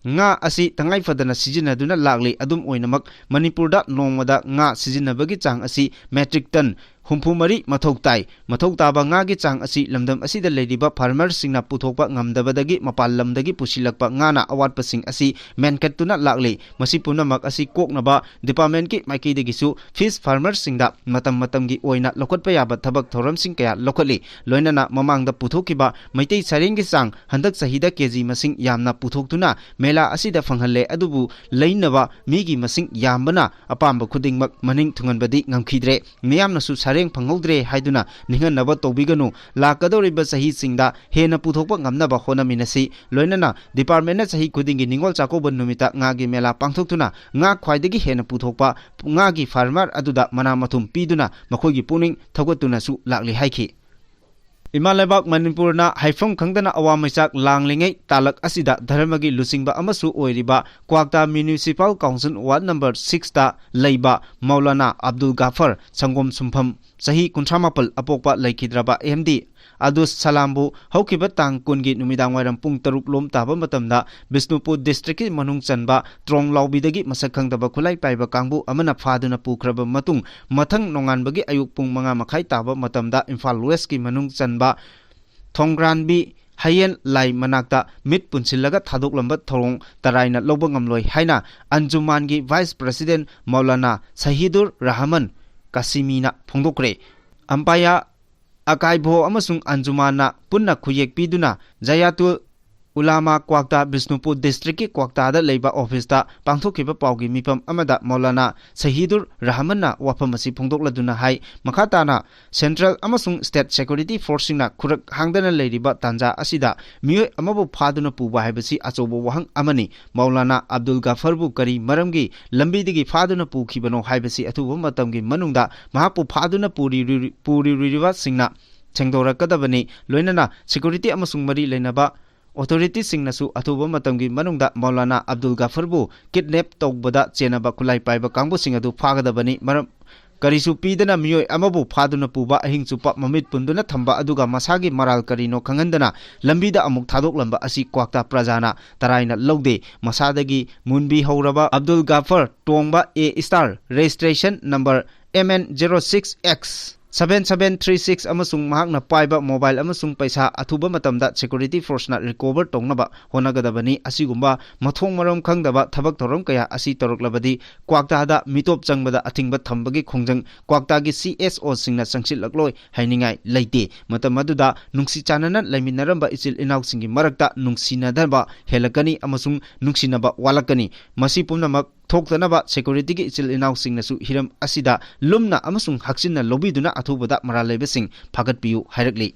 ꯉꯥ ꯑꯁꯤ ꯇꯉꯥꯏ ꯐꯗꯅ ꯁꯤꯖꯤꯟꯅꯗꯨꯅ ꯂꯥꯛꯂꯤ꯫ ꯑꯗꯨꯝ ꯑꯣꯏꯅꯃꯛ, ꯃꯅꯤꯄꯨꯔꯗ ꯅꯣꯡꯃꯗ ꯉꯥ ꯁꯤꯖꯤꯟꯅꯕꯒꯤ ꯆꯥꯡ ꯑꯁꯤ metric ton ꯍꯨꯝꯐꯨ ꯃꯔꯤ ꯃꯊꯧ ꯇꯥꯏ꯫ ꯃꯊꯧ ꯇꯥꯕ ꯉꯥꯒꯤ ꯆꯥꯡ ꯑꯁꯤ ꯂꯝꯗꯝ ꯑꯁꯤꯗ ꯂꯩꯔꯤꯕ farmerꯁꯤꯡꯅ ꯄꯨꯊꯣꯛꯄ ꯉꯝꯗꯕꯗꯒꯤ ꯃꯄꯥꯟ ꯂꯝꯗꯒꯤ ꯄꯨꯁꯤꯜꯂꯛꯄ ꯉꯥꯅ ꯑꯋꯥꯠꯄꯁꯤꯡ ꯑꯁꯤ ꯃꯦꯟꯈꯠꯇꯨꯅ ꯂꯥꯛꯂꯤ꯫ ꯃꯁꯤ ꯄꯨꯝꯅꯃꯛ ꯑꯁꯤ ꯀꯣꯛꯅꯕ departmentꯀꯤ ꯃꯥꯏꯀꯩꯗꯒꯤꯁꯨ fish farmerꯁꯤꯡꯗ ꯃꯇꯝ ꯃꯇꯝꯒꯤ ꯑꯣꯏꯅ ꯂꯧꯈꯠꯄ ꯌꯥꯕ ꯊꯕꯛ ꯊꯧꯔꯝꯁꯤꯡ ꯀꯌꯥ ꯂꯧꯈꯠꯂꯤ꯫ ꯂꯣꯏꯅꯅ ꯃꯃꯥꯡꯗ ꯄꯨꯊꯣꯛꯈꯤꯕ ꯃꯩꯇꯩ ꯁꯔꯦꯡꯒꯤ ꯆꯥꯡ ꯍꯟꯗꯛ ꯆꯍꯤꯗ ꯀꯦꯖꯤ ꯃꯁꯤꯡ ꯌꯥꯝꯅ ꯄꯨꯊꯣꯛꯇꯨꯅ ꯃꯦꯂꯥ ꯑꯁꯤꯗ ꯐꯪꯍꯜꯂꯦ, ꯑꯗꯨꯕꯨ ꯂꯩꯅꯕ ꯃꯤꯒꯤ ꯃꯁꯤꯡ ꯌꯥꯝꯕꯅ ꯑꯄꯥꯝꯕ ꯈꯨꯗꯤꯡꯃꯛ ꯃꯅꯤꯡ ꯊꯨꯡꯍꯟꯕꯗꯤ ꯉꯝꯈꯤꯗ꯭ꯔꯦ꯫ ꯃꯤꯌꯥꯝꯅꯁꯨ ꯁꯔꯦꯡ ꯐꯪꯍꯧꯗ꯭ꯔꯦ ꯍꯥꯏꯗꯨꯅ ꯅꯤꯡꯍꯟꯅꯕ ꯇꯧꯕꯤꯒꯅꯨ꯫ ꯂꯥꯛꯀꯗꯧꯔꯤꯕ ꯆꯍꯤꯁꯤꯡꯗ ꯍꯦꯟꯅ ꯄꯨꯊꯣꯛꯄ ꯉꯝꯅꯕ ꯍꯣꯠꯅꯃꯤꯟꯅꯁꯤ꯫ ꯂꯣꯏꯅꯅ departmentꯅ ꯆꯍꯤ ꯈꯨꯗꯤꯡꯒꯤ ꯅꯤꯉꯣꯜ ꯆꯥꯛꯀꯧꯕ ꯅꯨꯃꯤꯠꯇ ꯉꯥꯒꯤ ꯃꯦꯂꯥ ꯄꯥꯡꯊꯣꯛꯇꯨꯅ ꯉꯥ ꯈ꯭ꯋꯥꯏꯗꯒꯤ ꯍꯦꯟꯅ ꯄꯨꯊꯣꯛꯄ ꯉꯥꯒꯤ farmer ꯑꯗꯨꯗ ꯃꯅꯥ ꯃꯊꯨꯝ ꯄꯤꯗꯨꯅ ꯃꯈꯣꯏꯒꯤ ꯄꯨꯛꯅꯤꯡ ꯊꯧꯒꯠꯇꯨꯅꯁꯨ ꯂꯥꯛꯂꯤ ꯍꯥꯏꯈꯤ꯫ ꯏꯃꯥ ꯂꯩꯕꯥꯛ ꯃꯅꯤꯄꯨꯔꯅ ꯍꯥꯏꯐꯝ ꯈꯪꯗꯅ ꯑꯋꯥ ꯃꯩꯆꯥꯛ ꯂꯥꯡꯂꯤꯉꯩ ꯇꯥꯂꯛ ꯑꯁꯤꯗ ꯙꯔꯃꯒꯤ ꯂꯨꯆꯤꯡꯕ ꯑꯃꯁꯨ ꯑꯣꯏꯔꯤꯕ ꯀ꯭ꯋꯥꯛꯇꯥ municipal council ward number sixꯇ ꯂꯩꯕ ꯃꯧꯂꯥꯅꯥ ꯑꯕꯗꯨꯜ ꯒꯥꯐꯔ ꯁꯪꯒꯣꯝ ꯁꯨꯝꯐꯝ ꯆꯍꯤ ꯀꯨꯟꯊ꯭ꯔꯥ ꯃꯥꯄꯜ ꯑꯄꯣꯛꯄ ꯂꯩꯈꯤꯗ꯭ꯔꯕ ꯑꯦꯝ ꯗꯤ ꯑꯗꯨꯁ ꯁꯂꯥꯝꯕꯨ ꯍꯧꯈꯤꯕ ꯇꯥꯡ ꯀꯨꯟꯒꯤ ꯅꯨꯃꯤꯗꯥꯡ ꯋꯥꯏꯔꯝ ꯄꯨꯡ ꯇꯔꯨꯛ ꯂꯣꯝ ꯇꯥꯕ ꯃꯇꯝꯗ ꯕꯤꯁꯅꯨꯄꯨꯔ districtꯀꯤ ꯃꯅꯨꯡ ꯆꯟꯕ ꯇ꯭ꯔꯣꯡꯂꯥꯎꯕꯤꯗꯒꯤ ꯃꯁꯛ ꯈꯪꯗꯕ ꯈꯨꯠꯂꯥꯏ ꯄꯥꯏꯕ ꯀꯥꯡꯕꯨ ꯑꯃꯅ ꯐꯥꯗꯨꯅ ꯄꯨꯈ꯭ꯔꯕ ꯃꯇꯨꯡ, ꯃꯊꯪ ꯅꯣꯡꯉꯥꯟꯕꯒꯤ ꯑꯌꯨꯛ ꯄꯨꯡ ꯃꯉꯥ ꯃꯈꯥꯏ ꯇꯥꯕ ꯃꯇꯝꯗ ꯏꯝꯐꯥꯜ Westꯀꯤ ꯃꯅꯨꯡ ꯆꯟꯕ ꯊꯣꯡꯒ꯭ꯔꯥꯟꯕꯤ ꯍꯌꯦꯟ ꯂꯥꯏ ꯃꯅꯥꯛꯇ ꯃꯤꯠ ꯄꯨꯟꯁꯤꯜꯂꯒ ꯊꯥꯗꯣꯛꯂꯝꯕ ꯊꯧꯑꯣꯡ ꯇꯔꯥꯏꯅ ꯂꯧꯕ ꯉꯝꯂꯣꯏ ꯍꯥꯏꯅ ꯑꯟꯖꯨꯃꯥꯟꯒꯤ vice president ꯃꯧꯂꯥꯅꯥ ꯁꯍꯤꯗꯨꯔ ꯔꯍꯃꯟ ꯀꯥꯁꯤꯃꯤꯅ ꯐꯣꯡꯗꯣꯛꯈ꯭ꯔꯦ꯫ ꯑꯝꯄꯥꯌꯥ ꯑꯀꯥꯏꯚꯣ ꯑꯃꯁꯨꯡ ꯑꯟꯖꯨꯃꯥꯟꯅ ꯄꯨꯟꯅ ꯈꯨꯌꯦꯛ ꯄꯤꯗꯨꯅ ꯖꯌꯥꯇꯨꯜ ꯎꯂꯥꯃꯥ ꯀ꯭ꯋꯥꯛꯇꯥ ꯕꯤꯁꯅꯨꯄꯨꯔ districtꯀꯤ ꯀ꯭ꯋꯥꯛꯇꯥꯗ ꯂꯩꯕ officeꯇ ꯄꯥꯡꯊꯣꯛꯈꯤꯕ ꯄꯥꯎꯒꯤ ꯃꯤꯐꯝ ꯑꯃꯗ ꯃꯧꯂꯥꯅꯥ ꯁꯍꯤꯗꯨꯔ ꯔꯍꯃꯟꯅ ꯋꯥꯐꯝ ꯑꯁꯤ ꯐꯣꯡꯗꯣꯛꯂꯗꯨꯅ ꯍꯥꯏ꯫ ꯃꯈꯥ ꯇꯥꯅ central ꯑꯃꯁꯨꯡ state security forceꯁꯤꯡꯅ ꯈꯨꯔꯛ ꯍꯥꯡꯗꯅ ꯂꯩꯔꯤꯕ ꯇꯥꯟꯖꯥ ꯑꯁꯤꯗ ꯃꯤꯑꯣꯏ ꯑꯃꯕꯨ ꯐꯥꯗꯨꯅ ꯄꯨꯕ ꯍꯥꯏꯕꯁꯤ ꯑꯆꯧꯕ ꯋꯥꯍꯪ ꯑꯃꯅꯤ꯫ ꯃꯧꯂꯥꯅꯥ ꯑꯕꯗꯨꯜ ꯒꯥꯐꯔꯕꯨ ꯀꯔꯤ ꯃꯔꯝꯒꯤ ꯂꯝꯕꯤꯗꯒꯤ ꯐꯥꯗꯨꯅ ꯄꯨꯈꯤꯕꯅꯣ ꯍꯥꯏꯕꯁꯤ ꯑꯊꯨꯕ ꯃꯇꯝꯒꯤ ꯃꯅꯨꯡꯗ ꯃꯍꯥꯛꯄꯨ ꯐꯥꯗꯨꯅ ꯄꯨꯔꯤꯔꯤ-, ꯄꯨꯔꯤꯔꯤꯕꯁꯤꯡꯅ ꯁꯦꯡꯗꯣꯔꯛꯀꯗꯕꯅꯤ꯫ ꯂꯣꯏꯅꯅ security ꯑꯃꯁꯨꯡ ꯃꯔꯤ ꯂꯩꯅꯕ authorityꯁꯤꯡꯅꯁꯨ ꯑꯊꯨꯕ ꯃꯇꯝꯒꯤ ꯃꯅꯨꯡꯗ ꯃꯧꯂꯥꯅꯥ ꯑꯕꯗꯨꯜ ꯒꯥꯐꯔꯕꯨ kidnap ꯇꯧꯕꯗ ꯆꯦꯟꯅꯕ ꯈꯨꯠꯂꯥꯏ ꯄꯥꯏꯕ ꯀꯥꯡꯕꯨꯁꯤꯡ ꯑꯗꯨ ꯐꯥꯒꯗꯕꯅꯤ꯫ ꯃꯔꯝ ꯀꯔꯤꯁꯨ ꯄꯤꯗꯅ ꯃꯤꯑꯣꯏ ꯑꯃꯕꯨ ꯐꯥꯗꯨꯅ ꯄꯨꯕ, ꯑꯍꯤꯡ ꯆꯨꯞꯄ ꯃꯃꯤꯠ ꯄꯨꯟꯗꯨꯅ ꯊꯝꯕ, ꯑꯗꯨꯒ ꯃꯁꯥꯒꯤ ꯃꯔꯥꯜ ꯀꯔꯤꯅꯣ ꯈꯪꯍꯟꯗꯅ ꯂꯝꯕꯤꯗ ꯑꯃꯨꯛ ꯊꯥꯗꯣꯛꯂꯝꯕ ꯑꯁꯤ ꯀ꯭ꯋꯥꯛꯇꯥ ꯄ꯭ꯔꯖꯥꯅ ꯇꯔꯥꯏꯅ ꯂꯧꯗꯦ꯫ ꯃꯁꯥꯗꯒꯤ ꯃꯨꯟꯕꯤꯍꯧꯔꯕ ꯑꯕꯗꯨꯜ ꯒꯥꯐꯔ ꯇꯣꯡꯕ A star registration number M N zero six X seven seven three six ꯑꯃꯁꯨꯡ ꯃꯍꯥꯛꯅ ꯄꯥꯏꯕ mobile ꯑꯃꯁꯨꯡ ꯄꯩꯁꯥ ꯑꯊꯨꯕ ꯃꯇꯝꯗ security forceꯅ recover ꯇꯧꯅꯕ ꯍꯣꯠꯅꯒꯗꯕꯅꯤ꯫ ꯑꯁꯤꯒꯨꯝꯕ ꯃꯊꯣꯡ ꯃꯔꯝ ꯈꯪꯗꯕ ꯊꯕꯛ ꯊꯧꯔꯝ ꯀꯌꯥ ꯑꯁꯤ ꯇꯧꯔꯛꯂꯕꯗꯤ ꯀ꯭ꯋꯥꯛꯇꯥꯗ ꯃꯤꯇꯣꯞ ꯆꯪꯕꯗ ꯑꯊꯤꯡꯕ ꯊꯝꯕꯒꯤ ꯈꯣꯡꯖꯪ ꯀ꯭ꯋꯥꯛꯇꯥꯒꯤ C S Oꯁꯤꯡꯅ ꯆꯪꯁꯤꯜꯂꯛꯂꯣꯏ ꯍꯥꯏꯅꯤꯡꯉꯥꯏ ꯂꯩꯇꯦ꯫ ꯃꯇꯝ ꯑꯗꯨꯗ ꯅꯨꯡꯁꯤ ꯆꯥꯟꯅꯅ ꯂꯩꯃꯤꯟꯅꯔꯝꯕ ꯏꯆꯤꯜ ꯏꯅꯥꯎꯁꯤꯡꯒꯤ ꯃꯔꯛꯇ ꯅꯨꯡꯁꯤꯅꯗꯕ ꯍꯦꯜꯂꯛꯀꯅꯤ ꯑꯃꯁꯨꯡ ꯅꯨꯡꯁꯤꯅꯕ ꯋꯥꯠꯂꯛꯀꯅꯤ꯫ ꯃꯁꯤ ꯄꯨꯝꯅꯃꯛ ꯊꯣꯛꯇꯅꯕ securityꯒꯤ ꯏꯆꯤꯜ ꯏꯅꯥꯎꯁꯤꯡꯅꯁꯨ ꯍꯤꯔꯝ ꯑꯁꯤꯗ ꯂꯨꯝꯅ ꯑꯃꯁꯨꯡ ꯍꯛꯆꯤꯟꯅ ꯂꯧꯕꯤꯗꯨꯅ ꯑꯊꯨꯕꯗ ꯃꯔꯥꯜ ꯂꯩꯕꯁꯤꯡ ꯐꯥꯒꯠꯄꯤꯌꯨ ꯍꯥꯏꯔꯛꯂꯤ꯫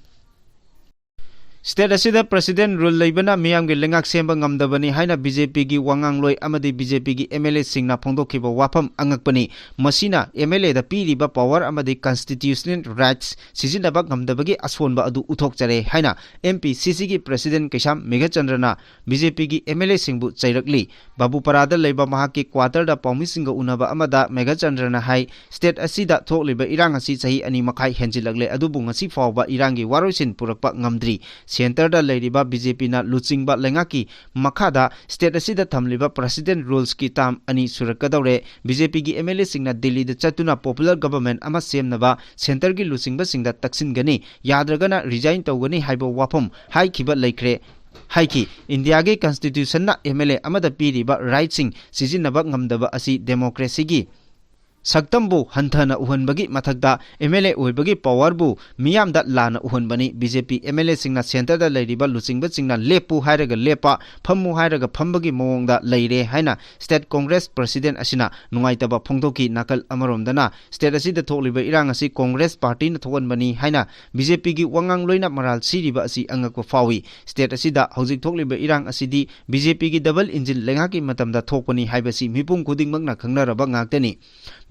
State ꯑꯁꯤꯗ President rule ꯂꯩꯕꯅ ꯃꯤꯌꯥꯝꯒꯤ ꯂꯩꯉꯥꯛ ꯁꯦꯝꯕ ꯉꯝꯗꯕꯅꯤ ꯍꯥꯏꯅ BJPꯒꯤ ꯋꯥꯉꯥꯡꯂꯣꯏ ꯑꯃꯗꯤ BJPꯒꯤ MLAꯁꯤꯡꯅ ꯐꯣꯡꯗꯣꯛꯈꯤꯕ ꯋꯥꯐꯝ ꯑꯉꯛꯄꯅꯤ꯫ ꯃꯁꯤꯅ MLAꯗ ꯄꯤꯔꯤꯕ power ꯑꯃꯗꯤ constitutional rights ꯁꯤꯖꯤꯟꯅꯕ ꯉꯝꯗꯕꯒꯤ ꯑꯁꯣꯟꯕ ꯑꯗꯨ ꯎꯠꯊꯣꯛꯆꯔꯦ ꯍꯥꯏꯅ MPCCꯒꯤ President ꯀꯩꯁꯥꯝ ꯃꯦꯘꯆꯟꯗ꯭ꯔꯅ BJPꯒꯤ MLAꯁꯤꯡꯕꯨ ꯆꯩꯔꯛꯂꯤ꯫ ꯕꯥꯕꯨꯄꯥꯔꯥꯗ ꯂꯩꯕ ꯃꯍꯥꯛꯀꯤ quarterꯗ ꯄꯥꯎꯃꯤꯁꯤꯡꯒ ꯎꯅꯕ ꯑꯃꯗ ꯃꯦꯘꯆꯟꯗ꯭ꯔꯅ ꯍꯥꯏ, state ꯑꯁꯤꯗ ꯊꯣꯛꯂꯤꯕ ꯏꯔꯥꯡ ꯑꯁꯤ ꯆꯍꯤ ꯑꯅꯤ ꯃꯈꯥꯏ ꯍꯦꯟꯖꯤꯜꯂꯛꯂꯦ, ꯑꯗꯨꯕꯨ ꯉꯁꯤ ꯐꯥꯎꯕ ꯏꯔꯥꯡꯒꯤ ꯋꯥꯔꯣꯏꯁꯤꯟ ꯄꯨꯔꯛꯄ ꯉꯝꯗ꯭ꯔꯤ꯫ Centreꯗ ꯂꯩꯔꯤꯕ BJPꯅ ꯂꯨꯆꯤꯡꯕ ꯂꯩꯉꯥꯛꯀꯤ ꯃꯈꯥꯗ state ꯑꯁꯤꯗ ꯊꯝꯂꯤꯕ President ruleꯁꯀꯤ term ꯑꯅꯤ ꯁꯨꯔꯛꯀꯗꯧꯔꯦ꯫ BJPꯒꯤ MLAꯁꯤꯡꯅ ꯗꯤꯜꯂꯤꯗ ꯆꯠꯇꯨꯅ popular government ꯑꯃ ꯁꯦꯝꯅꯕ centreꯒꯤ ꯂꯨꯆꯤꯡꯕꯁꯤꯡꯗ ꯇꯛꯁꯤꯟꯒꯅꯤ, ꯌꯥꯗ꯭ꯔꯒꯅ resign ꯇꯧꯒꯅꯤ ꯍꯥꯏꯕ ꯋꯥꯐꯝ ꯍꯥꯏꯈꯤꯕ ꯂꯩꯈ꯭ꯔꯦ꯫ ꯍꯥꯏꯈꯤ, ꯏꯟꯗꯤꯌꯥꯒꯤ constitutionꯅ MLA ꯑꯃꯗ ꯄꯤꯔꯤꯕ rightꯁꯤꯡ ꯁꯤꯖꯤꯟꯅꯕ ꯉꯝꯗꯕ ꯑꯁꯤ democracyꯒꯤ ꯁꯛꯇꯝꯕꯨ ꯍꯟꯊꯅ ꯎꯍꯟꯕꯒꯤ ꯃꯊꯛꯇ MLA ꯑꯣꯏꯕꯒꯤ powerꯕꯨ ꯃꯤꯌꯥꯝꯗ ꯂꯥꯟꯅ ꯎꯍꯟꯕꯅꯤ꯫ BJP MLAꯁꯤꯡꯅ centreꯗ ꯂꯩꯔꯤꯕ ꯂꯨꯆꯤꯡꯕꯁꯤꯡꯅ ꯂꯦꯞꯄꯨ ꯍꯥꯏꯔꯒ ꯂꯦꯞꯄ, ꯐꯝꯃꯨ ꯍꯥꯏꯔꯒ ꯐꯝꯕꯒꯤ ꯃꯑꯣꯡꯗ ꯂꯩꯔꯦ ꯍꯥꯏꯅ state Congress President ꯑꯁꯤꯅ ꯅꯨꯡꯉꯥꯏꯇꯕ ꯐꯣꯡꯗꯣꯛꯈꯤ꯫ ꯅꯥꯀꯜ ꯑꯃꯔꯣꯝꯗꯅ state ꯑꯁꯤꯗ ꯊꯣꯛꯂꯤꯕ ꯏꯔꯥꯡ ꯑꯁꯤ Congress partyꯅ ꯊꯣꯛꯍꯟꯕꯅꯤ ꯍꯥꯏꯅ BJPꯒꯤ ꯋꯥꯉꯥꯡꯂꯣꯏꯅ ꯃꯔꯥꯜ ꯁꯤꯔꯤꯕ ꯑꯁꯤ ꯑꯉꯛꯄ ꯐꯥꯎꯏ꯫ State ꯑꯁꯤꯗ ꯍꯧꯖꯤꯛ ꯊꯣꯛꯂꯤꯕ ꯏꯔꯥꯡ ꯑꯁꯤꯗꯤ BJPꯒꯤ double engine ꯂꯩꯉꯥꯛꯀꯤ ꯃꯇꯝꯗ ꯊꯣꯛꯄꯅꯤ ꯍꯥꯏꯕꯁꯤ ꯃꯤꯄꯨꯝ ꯈꯨꯗꯤꯡꯃꯛꯅ ꯈꯪꯅꯔꯕ ꯉꯥꯛꯇꯅꯤ꯫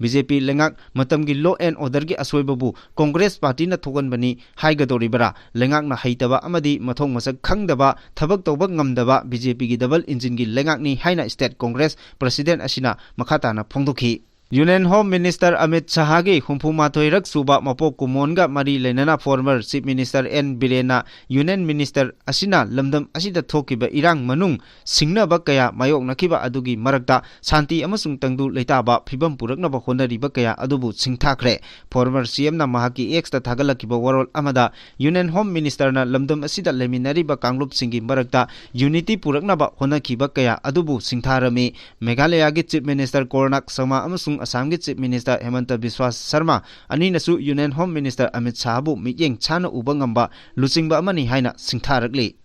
BJP ꯂꯩꯉꯥꯛ ꯃꯇꯝꯒꯤ law and orderꯒꯤ ꯑꯁꯣꯏꯕꯕꯨ Congress partyꯅ ꯊꯣꯛꯍꯟꯕꯅꯤ ꯍꯥꯏꯒꯗꯧꯔꯤꯕꯔꯥ? ꯂꯩꯉꯥꯛꯅ ꯍꯩꯇꯕ ꯑꯃꯗꯤ ꯃꯊꯣꯡ ꯃꯁꯛ ꯈꯪꯗꯕ, ꯊꯕꯛ ꯇꯧꯕ ꯉꯝꯗꯕ BJPꯒꯤ double engineꯒꯤ ꯂꯩꯉꯥꯛꯅꯤ ꯍꯥꯏꯅ state Congress President ꯑꯁꯤꯅ ꯃꯈꯥ ꯇꯥꯅ ꯐꯣꯡꯗꯣꯛꯈꯤ꯫ Union Home Minister Amit Shahꯒꯤ ꯍꯨꯝꯐꯨ ꯃꯥꯊꯣꯏꯔꯛ ꯁꯨꯕ ꯃꯄꯣꯛ ꯀꯨꯝꯑꯣꯟꯒ ꯃꯔꯤ ꯂꯩꯅꯅ former Chief Minister N ꯕꯤꯔꯦꯟꯅ Union Minister ꯑꯁꯤꯅ ꯂꯝꯗꯝ ꯑꯁꯤꯗ ꯊꯣꯛꯈꯤꯕ ꯏꯔꯥꯡ ꯃꯅꯨꯡ ꯁꯤꯡꯅꯕ ꯀꯌꯥ ꯃꯥꯌꯣꯛꯅꯈꯤꯕ ꯑꯗꯨꯒꯤ ꯃꯔꯛꯇ ꯁꯥꯟꯇꯤ ꯑꯃꯁꯨꯡ ꯇꯪꯗꯨ ꯂꯩꯇꯥꯕ ꯐꯤꯕꯝ ꯄꯨꯔꯛꯅꯕ ꯍꯣꯠꯅꯔꯤꯕ ꯀꯌꯥ ꯑꯗꯨꯕꯨ ꯁꯤꯡꯊꯥꯈ꯭ꯔꯦ꯫ Former C M ꯅ ꯃꯍꯥꯛꯀꯤ X ꯇ ꯊꯥꯒꯠꯂꯛꯈꯤꯕ ꯋꯥꯔꯣꯜ ꯑꯃꯗ Union Home Minister ꯅ ꯂꯝꯗꯝ ꯑꯁꯤꯗ ꯂꯩꯃꯤꯟꯅꯔꯤꯕ ꯀꯥꯡꯂꯨꯞꯁꯤꯡꯒꯤ ꯃꯔꯛꯇ unity ꯄꯨꯔꯛꯅꯕ ꯍꯣꯠꯅꯈꯤꯕ ꯀꯌꯥ ꯑꯗꯨꯕꯨ ꯁꯤꯡꯊꯥꯔꯝꯃꯤ꯫ ꯃꯦꯘꯥꯂꯌꯥꯒꯤ Chief Minister ꯀꯣꯔꯅꯥꯛ ꯁꯪꯃꯥ ꯑꯃꯁꯨꯡ ꯑꯁꯥꯝꯒꯤ Chief Minister ꯍꯦꯃꯟꯇ ꯕꯤꯁ꯭ꯋꯥꯁ Sharma ꯑꯅꯤꯅꯁꯨ Union Home Minister Amit ꯁꯥꯍꯕꯨ ꯃꯤꯠꯌꯦꯡ ꯁꯥꯟꯅ ꯎꯕ ꯉꯝꯕ ꯂꯨꯆꯤꯡꯕ ꯑꯃꯅꯤ ꯍꯥꯏꯅ ꯁꯤꯡꯊꯥꯔꯛꯂꯤ꯫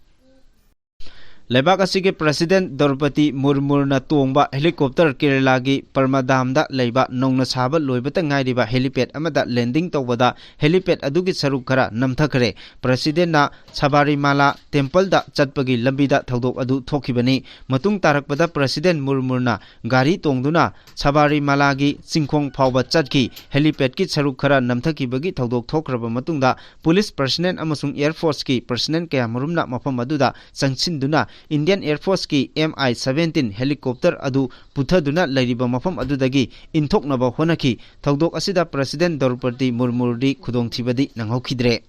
ꯂꯩꯕꯥꯛ ꯑꯁꯤꯒꯤ President ꯗ꯭ꯔꯧꯄꯗꯤ ꯃꯨꯔꯃꯨꯔꯅ ꯇꯣꯡꯕ helicopter ꯀꯦꯔꯂꯥꯒꯤ ꯄꯔꯃꯗꯥꯝꯗ ꯂꯩꯕ ꯅꯧꯅ ꯁꯥꯕ ꯂꯣꯏꯕꯇ ꯉꯥꯏꯔꯤꯕ helipad ꯑꯃꯗ landing ꯇꯧꯕꯗ helipad ꯑꯗꯨꯒꯤ ꯁꯔꯨꯛ ꯈꯔ ꯅꯝꯊꯈ꯭ꯔꯦ꯫ President ꯅ ꯁꯕꯥꯔꯤꯃꯥꯂꯥ temple ꯗ ꯆꯠꯄꯒꯤ ꯂꯝꯕꯤꯗ ꯊꯧꯗꯣꯛ ꯑꯗꯨ ꯊꯣꯛꯈꯤꯕꯅꯤ꯫ ꯃꯇꯨꯡ ꯇꯥꯔꯛꯄꯗ President ꯃꯨꯔꯃꯨꯔꯅ ꯒꯥꯔꯤ ꯇꯣꯡꯗꯨꯅ ꯁꯕꯥꯔꯤꯃꯥꯂꯥꯒꯤ ꯆꯤꯡꯈꯣꯡ ꯐꯥꯎꯕ ꯆꯠꯈꯤ꯫ Helipad ꯀꯤ ꯁꯔꯨꯛ ꯈꯔ ꯅꯝꯊꯈꯤꯕꯒꯤ ꯊꯧꯗꯣꯛ ꯊꯣꯛꯈ꯭ꯔꯕ ꯃꯇꯨꯡꯗ police personnel ꯑꯃꯁꯨꯡ Air Force ꯀꯤ personnel ꯀꯌꯥ ꯃꯔꯨꯝꯅ ꯃꯐꯝ ꯑꯗꯨꯗ ꯆꯪꯁꯤꯟꯗꯨꯅ Indian Air Force ꯀꯤ M I seventeen helicopter ꯑꯗꯨ ꯄꯨꯊꯗꯨꯅ ꯂꯩꯔꯤꯕ ꯃꯐꯝ ꯑꯗꯨꯗꯒꯤ ꯏꯟꯊꯣꯛꯅꯕ ꯍꯣꯠꯅꯈꯤ꯫ ꯊꯧꯗꯣꯛ ꯑꯁꯤꯗ President ꯗ꯭ꯔꯧꯄꯗꯤ ꯃꯨꯔꯃꯨꯔꯗꯤ ꯈꯨꯗꯣꯡꯊꯤꯕꯗꯤ ꯅꯪꯍꯧꯈꯤꯗ꯭ꯔꯦ꯫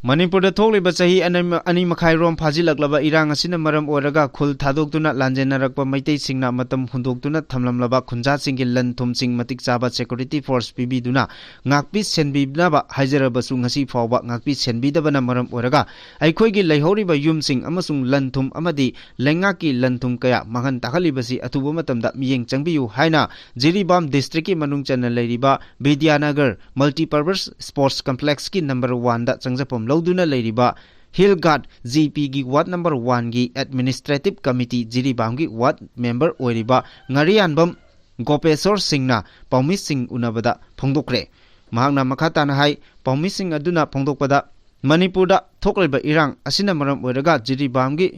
ꯃꯅꯤꯄꯨꯔꯗ ꯊꯣꯛꯂꯤꯕ ꯆꯍꯤ ꯑꯅꯤ, ꯑꯅꯤ ꯃꯈꯥꯏꯔꯣꯝ ꯐꯥꯖꯤꯜꯂꯛꯂꯕ ꯏꯔꯥꯡ ꯑꯁꯤꯅ ꯃꯔꯝ ꯑꯣꯏꯔꯒ ꯈꯨꯜ ꯊꯥꯗꯣꯛꯇꯨꯅ ꯂꯥꯟꯖꯦꯟꯅꯔꯛꯄ ꯃꯩꯇꯩꯁꯤꯡꯅ ꯃꯇꯝ ꯍꯨꯟꯗꯣꯛꯇꯨꯅ ꯊꯝꯂꯝꯂꯕ ꯈꯨꯟꯖꯥꯁꯤꯡꯒꯤ ꯂꯟ ꯊꯨꯝꯁꯤꯡ ꯃꯇꯤꯛ ꯆꯥꯕ security force ꯄꯤꯕꯤꯗꯨꯅ ꯉꯥꯛꯄꯤ ꯁꯦꯟꯕꯤꯅꯕ ꯍꯥꯏꯖꯔꯕꯁꯨ ꯉꯁꯤ ꯐꯥꯎꯕ ꯉꯥꯛꯄꯤ ꯁꯦꯟꯕꯤꯗꯕꯅ ꯃꯔꯝ ꯑꯣꯏꯔꯒ ꯑꯩꯈꯣꯏꯒꯤ ꯂꯩꯍꯧꯔꯤꯕ ꯌꯨꯝꯁꯤꯡ ꯑꯃꯁꯨꯡ ꯂꯟ ꯊꯨꯝ ꯑꯃꯗꯤ ꯂꯩꯉꯥꯛꯀꯤ ꯂꯟ ꯊꯨꯝ ꯀꯌꯥ ꯃꯥꯡꯍꯟ ꯇꯥꯛꯍꯜꯂꯤꯕꯁꯤ ꯑꯊꯨꯕ ꯃꯇꯝꯗ ꯃꯤꯠꯌꯦꯡ ꯆꯪꯕꯤꯌꯨ ꯍꯥꯏꯅ ꯖꯤꯔꯤꯕꯥꯝ district ꯀꯤ ꯃꯅꯨꯡ ꯆꯟꯅ ꯂꯩꯔꯤꯕ ꯕꯤꯗ꯭ꯌꯥꯅꯒꯔ Multipurpose Sports Complex ꯀꯤ number one ꯗ ꯆꯪꯖꯐꯝ ꯂꯧꯗꯨꯅ ꯂꯩꯔꯤꯕ Hill Guard G P ꯒꯤ ward number one ꯒꯤ administrative committee ꯖꯤꯔꯤꯕꯥꯝꯒꯤ ward member ꯑꯣꯏꯔꯤꯕ ꯉꯥꯔꯤꯌꯥꯟꯕꯝ ꯒꯣꯄꯦꯁꯣꯔ ꯁꯤꯡꯅ ꯄꯥꯎꯃꯤꯁꯤꯡ ꯎꯅꯕꯗ ꯐꯣꯡꯗꯣꯛꯈ꯭ꯔꯦ꯫ ꯃꯍꯥꯛꯅ ꯃꯈꯥ ꯇꯥꯅ ꯍꯥꯏ, ꯄꯥꯎꯃꯤꯁꯤꯡ ꯑꯗꯨꯅ ꯐꯣꯡꯗꯣꯛꯄꯗ, ꯃꯅꯤꯄꯨꯔꯗ ꯊꯣꯛꯂꯤꯕ ꯏꯔꯥꯡ ꯑꯁꯤꯅ ꯃꯔꯝ ꯑꯣꯏꯔꯒ ꯖꯤꯔꯤꯕꯥꯝꯒꯤ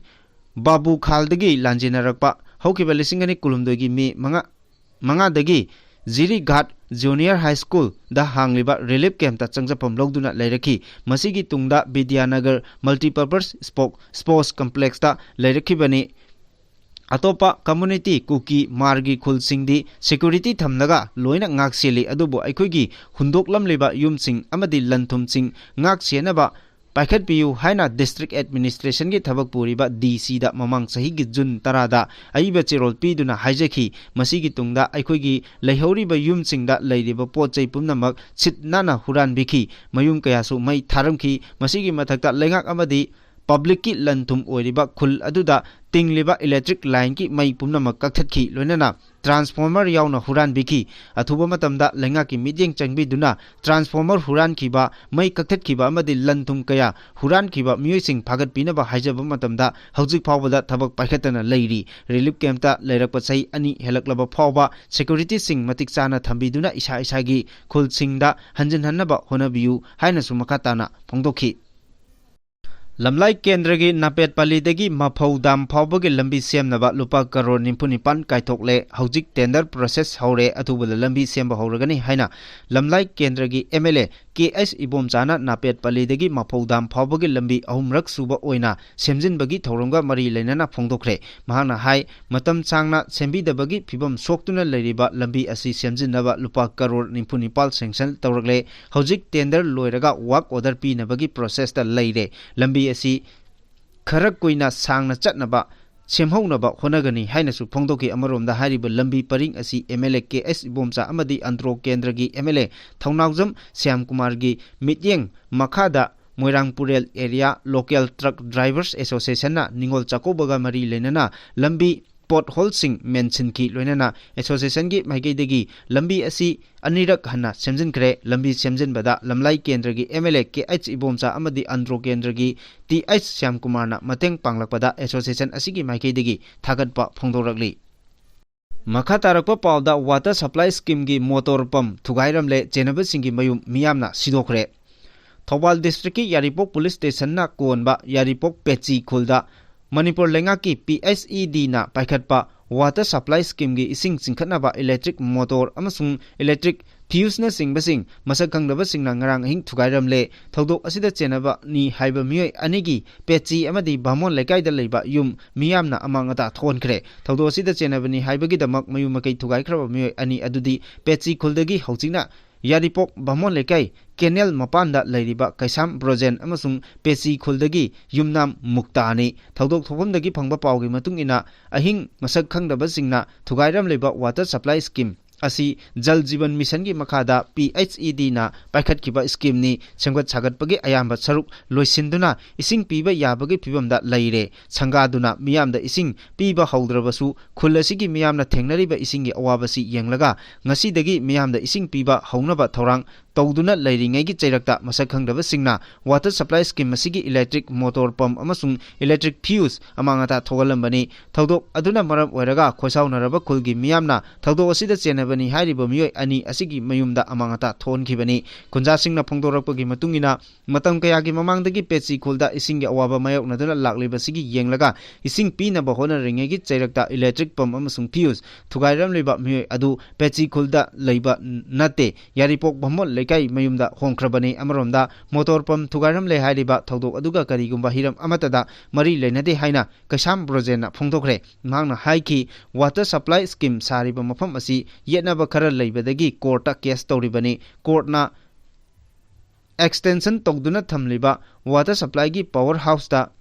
ꯕꯥꯕꯨ ꯈꯥꯜꯗꯒꯤ ꯂꯥꯟꯖꯦꯟꯅꯔꯛꯄ ꯍꯧꯈꯤꯕ ꯂꯤꯁꯤꯡ ꯑꯅꯤ ꯀꯨꯟꯍꯨꯝꯗꯣꯏꯒꯤ ꯃꯦ ꯃꯉꯥ, ꯃꯉꯥꯗꯒꯤ ꯖꯤꯔꯤꯘꯥꯠ Junior High School ꯗ ꯍꯥꯡꯂꯤꯕ relief camp ꯇ ꯆꯪꯖꯐꯝ ꯂꯧꯗꯨꯅ ꯂꯩꯔꯛꯈꯤ꯫ ꯃꯁꯤꯒꯤ ꯇꯨꯡꯗ ꯕꯤꯗ꯭ꯌꯥꯅꯒꯔ Multipurpose Spo-, Sports Complex ꯇ ꯂꯩꯔꯛꯈꯤꯕꯅꯤ꯫ ꯑꯇꯣꯞꯄ community ꯀꯨꯀꯤ ꯃꯥꯔꯒꯤ ꯈꯨꯜꯁꯤꯡꯗꯤ security ꯊꯝꯂꯒ ꯂꯣꯏꯅ ꯉꯥꯛ ꯁꯦꯜꯂꯤ꯫ ꯑꯗꯨꯕꯨ ꯑꯩꯈꯣꯏꯒꯤ ꯍꯨꯟꯗꯣꯛꯂꯝꯂꯤꯕ ꯌꯨꯝꯁꯤꯡ ꯑꯃꯗꯤ ꯂꯟ ꯊꯨꯝꯁꯤꯡ ꯉꯥꯛ ꯁꯦꯟꯅꯕ ꯄꯥꯏꯈꯠꯄꯤꯌꯨ ꯍꯥꯏꯅ district administrationꯒꯤ ꯊꯕꯛ ꯄꯨꯔꯤꯕ D Cꯗ ꯃꯃꯥꯡ ꯆꯍꯤꯒꯤ June ꯇꯔꯥꯗ ꯑꯏꯕ ꯆꯦꯔꯣꯜ ꯄꯤꯗꯨꯅ ꯍꯥꯏꯖꯈꯤ꯫ ꯃꯁꯤꯒꯤ ꯇꯨꯡꯗ ꯑꯩꯈꯣꯏꯒꯤ ꯂꯩꯍꯧꯔꯤꯕ ꯌꯨꯝꯁꯤꯡꯗ ꯂꯩꯔꯤꯕ ꯄꯣꯠ ꯆꯩ ꯄꯨꯝꯅꯃꯛ ꯁꯤꯠ ꯅꯥꯟꯅ ꯍꯨꯔꯥꯟꯕꯤꯈꯤ꯫ ꯃꯌꯨꯝ ꯀꯌꯥꯁꯨ ꯃꯩ ꯊꯥꯔꯝꯈꯤ꯫ ꯃꯁꯤꯒꯤ ꯃꯊꯛꯇ ꯂꯩꯉꯥꯛ ꯑꯃꯗꯤ publicꯀꯤ ꯂꯟ ꯊꯨꯝ ꯑꯣꯏꯔꯤꯕ ꯈꯨꯜ ꯑꯗꯨꯗ ꯇꯤꯡꯂꯤꯕ electric lineꯒꯤ ꯃꯩ ꯄꯨꯝꯅꯃꯛ ꯀꯛꯊꯠꯈꯤ꯫ ꯂꯣꯏꯅꯅ transformer ꯌꯥꯎꯅ ꯍꯨꯔꯥꯟꯕꯤꯈꯤ꯫ ꯑꯊꯨꯕ ꯃꯇꯝꯗ ꯂꯩꯉꯥꯛꯀꯤ ꯃꯤꯠꯌꯦꯡ ꯆꯪꯕꯤꯗꯨꯅ transformer ꯍꯨꯔꯥꯟꯈꯤꯕ, ꯃꯩ ꯀꯛꯊꯠꯈꯤꯕ ꯑꯃꯗꯤ ꯂꯟ ꯊꯨꯝ ꯀꯌꯥ ꯍꯨꯔꯥꯟꯈꯤꯕ ꯃꯤꯑꯣꯏꯁꯤꯡ ꯐꯥꯒꯠꯄꯤꯅꯕ ꯍꯥꯏꯖꯕ ꯃꯇꯝꯗ ꯍꯧꯖꯤꯛ ꯐꯥꯎꯕꯗ ꯊꯕꯛ ꯄꯥꯏꯈꯠꯇꯅ ꯂꯩꯔꯤ꯫ Relief campꯇ ꯂꯩꯔꯛꯄ ꯆꯍꯤ ꯑꯅꯤ ꯍꯦꯜꯂꯛꯂꯕ ꯐꯥꯎꯕ securityꯁꯤꯡ ꯃꯇꯤꯛ ꯆꯥꯅ ꯊꯝꯕꯤꯗꯨꯅ ꯏꯁꯥ ꯏꯁꯥꯒꯤ ꯈꯨꯜꯁꯤꯡꯗ ꯍꯟꯖꯤꯟꯍꯟꯅꯕ ꯍꯣꯠꯅꯕꯤꯌꯨ ꯍꯥꯏꯅꯁꯨ ꯃꯈꯥ ꯇꯥꯅ ꯐꯣꯡꯗꯣꯛꯈꯤ꯫ ꯂꯝꯂꯥꯏ ꯀꯦꯟꯗ꯭ꯔꯒꯤ ꯅꯥꯄꯦꯠ ꯄꯥꯂꯤꯗꯒꯤ ꯃꯐꯧ ꯗꯥꯝ ꯐꯥꯎꯕꯒꯤ ꯂꯝꯕꯤ ꯁꯦꯝꯅꯕ ꯂꯨꯄꯥ ꯀꯔꯣꯔ ꯅꯤꯐꯨ ꯅꯤꯄꯥꯟ ꯀꯥꯏꯊꯣꯛꯂꯦ꯫ ꯍꯧꯖꯤꯛ tender process ꯍꯧꯔꯦ, ꯑꯊꯨꯕꯗ ꯂꯝꯕꯤ ꯁꯦꯝꯕ ꯍꯧꯔꯒꯅꯤ ꯍꯥꯏꯅ ꯂꯝꯂꯥꯏ ꯀꯦꯟꯗ꯭ꯔꯒꯤ M L A K H ꯏꯕꯣꯝꯆꯥꯅ ꯅꯥꯄꯦꯠ ꯄꯥꯂꯤꯗꯒꯤ ꯃꯐꯧ ꯗꯥꯝ ꯐꯥꯎꯕꯒꯤ ꯂꯝꯕꯤ ꯑꯍꯨꯝꯔꯛ ꯁꯨꯕ ꯑꯣꯏꯅ ꯁꯦꯝꯖꯤꯟꯕꯒꯤ ꯊꯧꯔꯝꯒ ꯃꯔꯤ ꯂꯩꯅꯅ ꯐꯣꯡꯗꯣꯛꯈ꯭ꯔꯦ꯫ ꯃꯍꯥꯛꯅ ꯍꯥꯏ, ꯃꯇꯝ ꯁꯥꯡꯅ ꯁꯦꯝꯕꯤꯗꯕꯒꯤ ꯐꯤꯕꯝ ꯁꯣꯛꯇꯨꯅ ꯂꯩꯔꯤꯕ ꯂꯝꯕꯤ ꯑꯁꯤ ꯁꯦꯝꯖꯤꯟꯅꯕ ꯂꯨꯄꯥ ꯀꯔꯣꯔ ꯅꯤꯐꯨ ꯅꯤꯄꯥꯜ sanction ꯇꯧꯔꯛꯂꯦ꯫ ꯍꯧꯖꯤꯛ tender ꯂꯣꯏꯔꯒ work order ꯄꯤꯅꯕꯒꯤ processꯇ ꯂꯩꯔꯦ꯫ ꯂꯝꯕꯤ ꯑꯁꯤ ꯈꯔ ꯀꯨꯏꯅ ꯁꯥꯡꯅ ꯆꯠꯅꯕ, ꯁꯦꯝꯍꯧꯅꯕ ꯍꯣꯠꯅꯒꯅꯤ ꯍꯥꯏꯅꯁꯨ ꯐꯣꯡꯗꯣꯛꯈꯤ꯫ ꯑꯃꯔꯣꯝꯗ ꯍꯥꯏꯔꯤꯕ ꯂꯝꯕꯤ ꯄꯔꯤꯡ ꯑꯁꯤ M L A K H Ibomcha ꯑꯃꯗꯤ ꯑꯟꯗ꯭ꯔꯣ ꯀꯦꯟꯗ꯭ꯔꯒꯤ M L A ꯊꯧꯅꯥꯎꯖꯝ ꯁ꯭ꯌꯥꯝꯀꯨꯃꯥꯔꯒꯤ ꯃꯤꯠꯌꯦꯡ ꯃꯈꯥꯗ ꯃꯣꯏꯔꯥꯡ ꯄꯨꯔꯦꯜ area local truck drivers associationꯅ ꯅꯤꯉꯣꯜ ꯆꯥꯛꯀꯧꯕꯒ ꯃꯔꯤ ꯂꯩꯅꯅ ꯂꯝꯕꯤ potholeꯁꯤꯡ ꯃꯦꯟꯁꯤꯟꯈꯤ꯫ ꯂꯣꯏꯅꯅ associationꯒꯤ ꯃꯥꯏꯀꯩꯗꯒꯤ ꯂꯝꯕꯤ ꯑꯁꯤ ꯑꯅꯤꯔꯛ ꯍꯟꯅ ꯁꯦꯝꯖꯤꯟꯈ꯭ꯔꯦ꯫ ꯂꯝꯕꯤ ꯁꯦꯝꯖꯤꯟꯕꯗ ꯂꯝꯂꯥꯏ ꯀꯦꯟꯗ꯭ꯔꯒꯤ M L A K H Ibomcha ꯑꯃꯗꯤ ꯑꯟꯗ꯭ꯔꯣ ꯀꯦꯟꯗ꯭ꯔꯒꯤ T H ꯁ꯭ꯌꯥꯝꯀꯨꯃꯥꯔꯅ ꯃꯇꯦꯡ ꯄꯥꯡꯂꯛꯄꯗ association ꯑꯁꯤꯒꯤ ꯃꯥꯏꯀꯩꯗꯒꯤ ꯊꯥꯒꯠꯄ ꯐꯣꯡꯗꯣꯔꯛꯂꯤ꯫ ꯃꯈꯥ ꯇꯥꯔꯛꯄ ꯄꯥꯎꯗ water supply schemeꯒꯤ motor pump ꯊꯨꯒꯥꯏꯔꯝꯂꯦ, ꯆꯦꯟꯅꯕꯁꯤꯡꯒꯤ ꯃꯌꯨꯝ ꯃꯤꯌꯥꯝꯅ ꯁꯤꯗꯣꯛꯈ꯭ꯔꯦ꯫ ꯊꯧꯕꯥꯜ districtꯀꯤ ꯌꯥꯏꯔꯤꯄꯣꯛ police stationꯅ ꯀꯣꯟꯕ ꯌꯥꯏꯔꯤꯄꯣꯛ ꯄꯦꯆꯤ ꯈꯨꯜꯗ ꯃꯅꯤꯄꯨꯔ ꯂꯩꯉꯥꯛꯀꯤ P S E Dꯅ ꯄꯥꯏꯈꯠꯄ water supply schemeꯒꯤ ꯏꯁꯤꯡ ꯆꯤꯡꯈꯠꯅꯕ electric motor ꯑꯃꯁꯨꯡ electric ꯐ꯭ꯌꯨꯁꯅꯆꯤꯡꯕꯁꯤꯡ ꯃꯁꯛ ꯈꯪꯗꯕꯁꯤꯡꯅ ꯉꯔꯥꯡ ꯑꯍꯤꯡ ꯊꯨꯒꯥꯏꯔꯝꯂꯦ꯫ ꯊꯧꯗꯣꯛ ꯑꯁꯤꯗ ꯆꯦꯟꯅꯕꯅꯤ ꯍꯥꯏꯕ ꯃꯤꯑꯣꯏ ꯑꯅꯤꯒꯤ ꯄꯦꯆꯤ ꯑꯃꯗꯤ ꯚꯥꯃꯣꯟ ꯂꯩꯀꯥꯏꯗ ꯂꯩꯕ ꯌꯨꯝ ꯃꯤꯌꯥꯝꯅ ꯑꯃꯥꯡ ꯑꯇꯥ ꯊꯣꯛꯍꯟꯈ꯭ꯔꯦ꯫ ꯊꯧꯗꯣꯛ ꯑꯁꯤꯗ ꯆꯦꯟꯅꯕꯅꯤ ꯍꯥꯏꯕꯒꯤꯗꯃꯛ ꯃꯌꯨꯝ ꯃꯀꯩ ꯊꯨꯒꯥꯏꯈ꯭ꯔꯕ ꯃꯤꯑꯣꯏ ꯑꯅꯤ ꯑꯗꯨꯗꯤ ꯄꯦꯆꯤ ꯈꯨꯜꯗꯒꯤ ꯍꯧꯖꯤꯛꯅ ꯌꯥꯔꯤꯄꯣꯛ ꯚꯥꯃꯣꯟ ꯂꯩꯀꯥꯏ ꯀꯦꯅꯦꯜ ꯃꯄꯥꯟꯗ ꯂꯩꯔꯤꯕ ꯀꯩꯁꯥꯝ ꯕ꯭ꯔꯣꯖꯦꯟ ꯑꯃꯁꯨꯡ ꯄꯦꯆꯤ ꯈꯨꯜꯗꯒꯤ ꯌꯨꯝꯅꯥꯝ ꯃꯨꯛꯇꯥꯅꯤ꯫ ꯊꯧꯗꯣꯛ ꯊꯣꯛꯐꯝꯗꯒꯤ ꯐꯪꯕ ꯄꯥꯎꯒꯤ ꯃꯇꯨꯡ ꯏꯟꯅ, ꯑꯍꯤꯡ ꯃꯁꯛ ꯈꯪꯗꯕꯁꯤꯡꯅ ꯊꯨꯒꯥꯏꯔꯝꯂꯤꯕ ꯋꯥꯇꯔ ꯁꯄ꯭ꯂꯥꯏ ꯁ꯭ꯀꯤꯝ ꯑꯁꯤ ꯖꯜ ꯖꯤꯕꯟ ꯃꯤꯁꯟꯒꯤ ꯃꯈꯥꯗ ꯄꯤ ꯑꯩꯆ ꯏ ꯗꯤꯅ ꯄꯥꯏꯈꯠꯈꯤꯕ ꯁ꯭ꯀꯤꯝꯅꯤ꯫ ꯁꯦꯝꯒꯠ ꯁꯥꯒꯠꯄꯒꯤ ꯑꯌꯥꯝꯕ ꯁꯔꯨꯛ ꯂꯣꯏꯁꯤꯟꯗꯨꯅ ꯏꯁꯤꯡ ꯄꯤꯕ ꯌꯥꯕꯒꯤ ꯐꯤꯕꯝꯗ ꯂꯩꯔꯦ꯫ ꯁꯪꯒꯥꯗꯨꯅ ꯃꯤꯌꯥꯝꯗ ꯏꯁꯤꯡ ꯄꯤꯕ ꯍꯧꯗ꯭ꯔꯕꯁꯨ, ꯈꯨꯜ ꯑꯁꯤꯒꯤ ꯃꯤꯌꯥꯝꯅ ꯊꯦꯡꯅꯔꯤꯕ ꯏꯁꯤꯡꯒꯤ ꯑꯋꯥꯕꯁꯤ ꯌꯦꯡꯂꯒ ꯉꯁꯤꯗꯒꯤ ꯃꯤꯌꯥꯝꯗ ꯏꯁꯤꯡ ꯄꯤꯕ ꯍꯧꯅꯕ ꯊꯧꯔꯥꯡ ꯇꯧꯗꯨꯅ ꯂꯩꯔꯤꯉꯩꯒꯤ ꯆꯩꯔꯛꯇ ꯃꯁꯛ ꯈꯪꯗꯕꯁꯤꯡꯅ ꯋꯥꯇꯔ ꯁꯄ꯭ꯂꯥꯏ ꯁ꯭ꯀꯤꯝ ꯑꯁꯤꯒꯤ ꯏꯂꯦꯛꯇ꯭ꯔꯤꯛ ꯃꯣꯇꯣꯔ ꯄꯝ ꯑꯃꯁꯨꯡ ꯏꯂꯦꯛꯇ꯭ꯔꯤꯛ ꯐ꯭ꯌꯨꯁ ꯑꯃꯥꯡ ꯑꯇꯥ ꯊꯣꯛꯍꯜꯂꯝꯕꯅꯤ꯫ ꯊꯧꯗꯣꯛ ꯑꯗꯨꯅ ꯃꯔꯝ ꯑꯣꯏꯔꯒ ꯈꯣꯏꯁꯥꯎꯅꯔꯕ ꯈꯨꯜꯒꯤ ꯃꯤꯌꯥꯝꯅ ꯊꯧꯗꯣꯛ ꯑꯁꯤꯗ ꯆꯦꯟꯅꯕꯅꯤ ꯍꯥꯏꯔꯤꯕ ꯃꯤꯑꯣꯏ ꯑꯅꯤ ꯑꯁꯤꯒꯤ ꯃꯌꯨꯝꯗ ꯑꯃꯥꯡ ꯑꯇꯥ ꯊꯣꯛꯍꯟꯈꯤꯕꯅꯤ꯫ ꯈꯨꯟꯖꯥꯁꯤꯡꯅ ꯐꯣꯡꯗꯣꯔꯛꯄꯒꯤ ꯃꯇꯨꯡ ꯏꯟꯅ, ꯃꯇꯝ ꯀꯌꯥꯒꯤ ꯃꯃꯥꯡꯗꯒꯤ ꯄꯦꯆꯤ ꯈꯨꯜꯗ ꯏꯁꯤꯡꯒꯤ ꯑꯋꯥꯕ ꯃꯥꯌꯣꯛꯅꯗꯨꯅ ꯂꯥꯛꯂꯤꯕꯁꯤꯒꯤ ꯌꯦꯡꯂꯒ ꯏꯁꯤꯡ ꯄꯤꯅꯕ ꯍꯣꯠꯅꯔꯤꯉꯩꯒꯤ ꯆꯩꯔꯛꯇ ꯏꯂꯦꯛꯇ꯭ꯔꯤꯛ ꯄꯝ ꯑꯃꯁꯨꯡ ꯐ꯭ꯌꯨꯁ ꯊꯨꯒꯥꯏꯔꯝꯂꯤꯕ ꯃꯤꯑꯣꯏ ꯑꯗꯨ ꯄꯦꯆꯤ ꯈꯨꯜꯗ ꯂꯩꯕ ꯅꯠꯇꯦ, ꯌꯥꯔꯤꯄꯣꯛ ꯚꯥꯃꯣꯟ ꯂꯩꯀꯥꯏ ꯃꯌꯨꯝꯗ ꯍꯣꯡꯈ꯭ꯔꯕꯅꯤ꯫ ꯑꯃꯔꯣꯝꯗ, ꯃꯣꯇꯣꯔ ꯄꯝ ꯊꯨꯒꯥꯏꯔꯝꯂꯦ ꯍꯥꯏꯔꯤꯕ ꯊꯧꯗꯣꯛ ꯑꯗꯨꯒ ꯀꯔꯤꯒꯨꯝꯕ ꯍꯤꯔꯝ ꯑꯃꯠꯇꯗ ꯃꯔꯤ ꯂꯩꯅꯗꯦ ꯍꯥꯏꯅ ꯀꯩꯁꯥꯝ ꯕ꯭ꯔꯣꯖꯦꯟꯅ ꯐꯣꯡꯗꯣꯛꯈ꯭ꯔꯦ꯫ ꯃꯍꯥꯛꯅ ꯍꯥꯏꯈꯤ, ꯋꯥꯇꯔ ꯁꯄ꯭ꯂꯥꯏ ꯁ꯭ꯀꯤꯝ ꯁꯥꯔꯤꯕ ꯃꯐꯝ ꯑꯁꯤ ꯌꯦꯠꯅꯕ ꯈꯔ ꯂꯩꯕꯗꯒꯤ ꯀꯣꯔꯠꯇ ꯀꯦꯁ ꯇꯧꯔꯤꯕꯅꯤ꯫ ꯀꯣꯔꯠꯅ ꯑꯦꯛꯁꯇꯦꯟꯁꯟ ꯇꯧꯗꯨꯅ ꯊꯝꯂꯤꯕ ꯋꯥꯇꯔ ꯁꯄ꯭ꯂꯥꯏꯒꯤ ꯄꯥꯋꯔ ꯍꯥꯎꯁꯇ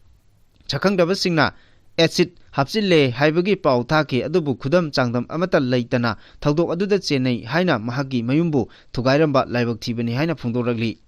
ꯁꯛꯈꯪꯗꯕꯁꯤꯡꯅ ꯑꯦꯁꯤꯗ ꯍꯥꯞꯆꯤꯜꯂꯦ ꯍꯥꯏꯕꯒꯤ ꯄꯥꯎ ꯊꯥꯈꯤ, ꯑꯗꯨꯕꯨ ꯈꯨꯗꯝ ꯆꯥꯡꯗꯝ ꯑꯃꯠꯇ ꯂꯩꯇꯅ ꯊꯧꯗꯣꯛ ꯑꯗꯨꯗ ꯆꯦꯟꯅꯩ ꯍꯥꯏꯅ ꯃꯍꯥꯛꯀꯤ ꯃꯌꯨꯝꯕꯨ ꯊꯨꯒꯥꯏꯔꯝꯕ ꯂꯥꯏꯕꯛ ꯊꯤꯕꯅꯤ ꯍꯥꯏꯅ ꯐꯣꯡꯗꯣꯔꯛꯂꯤ꯫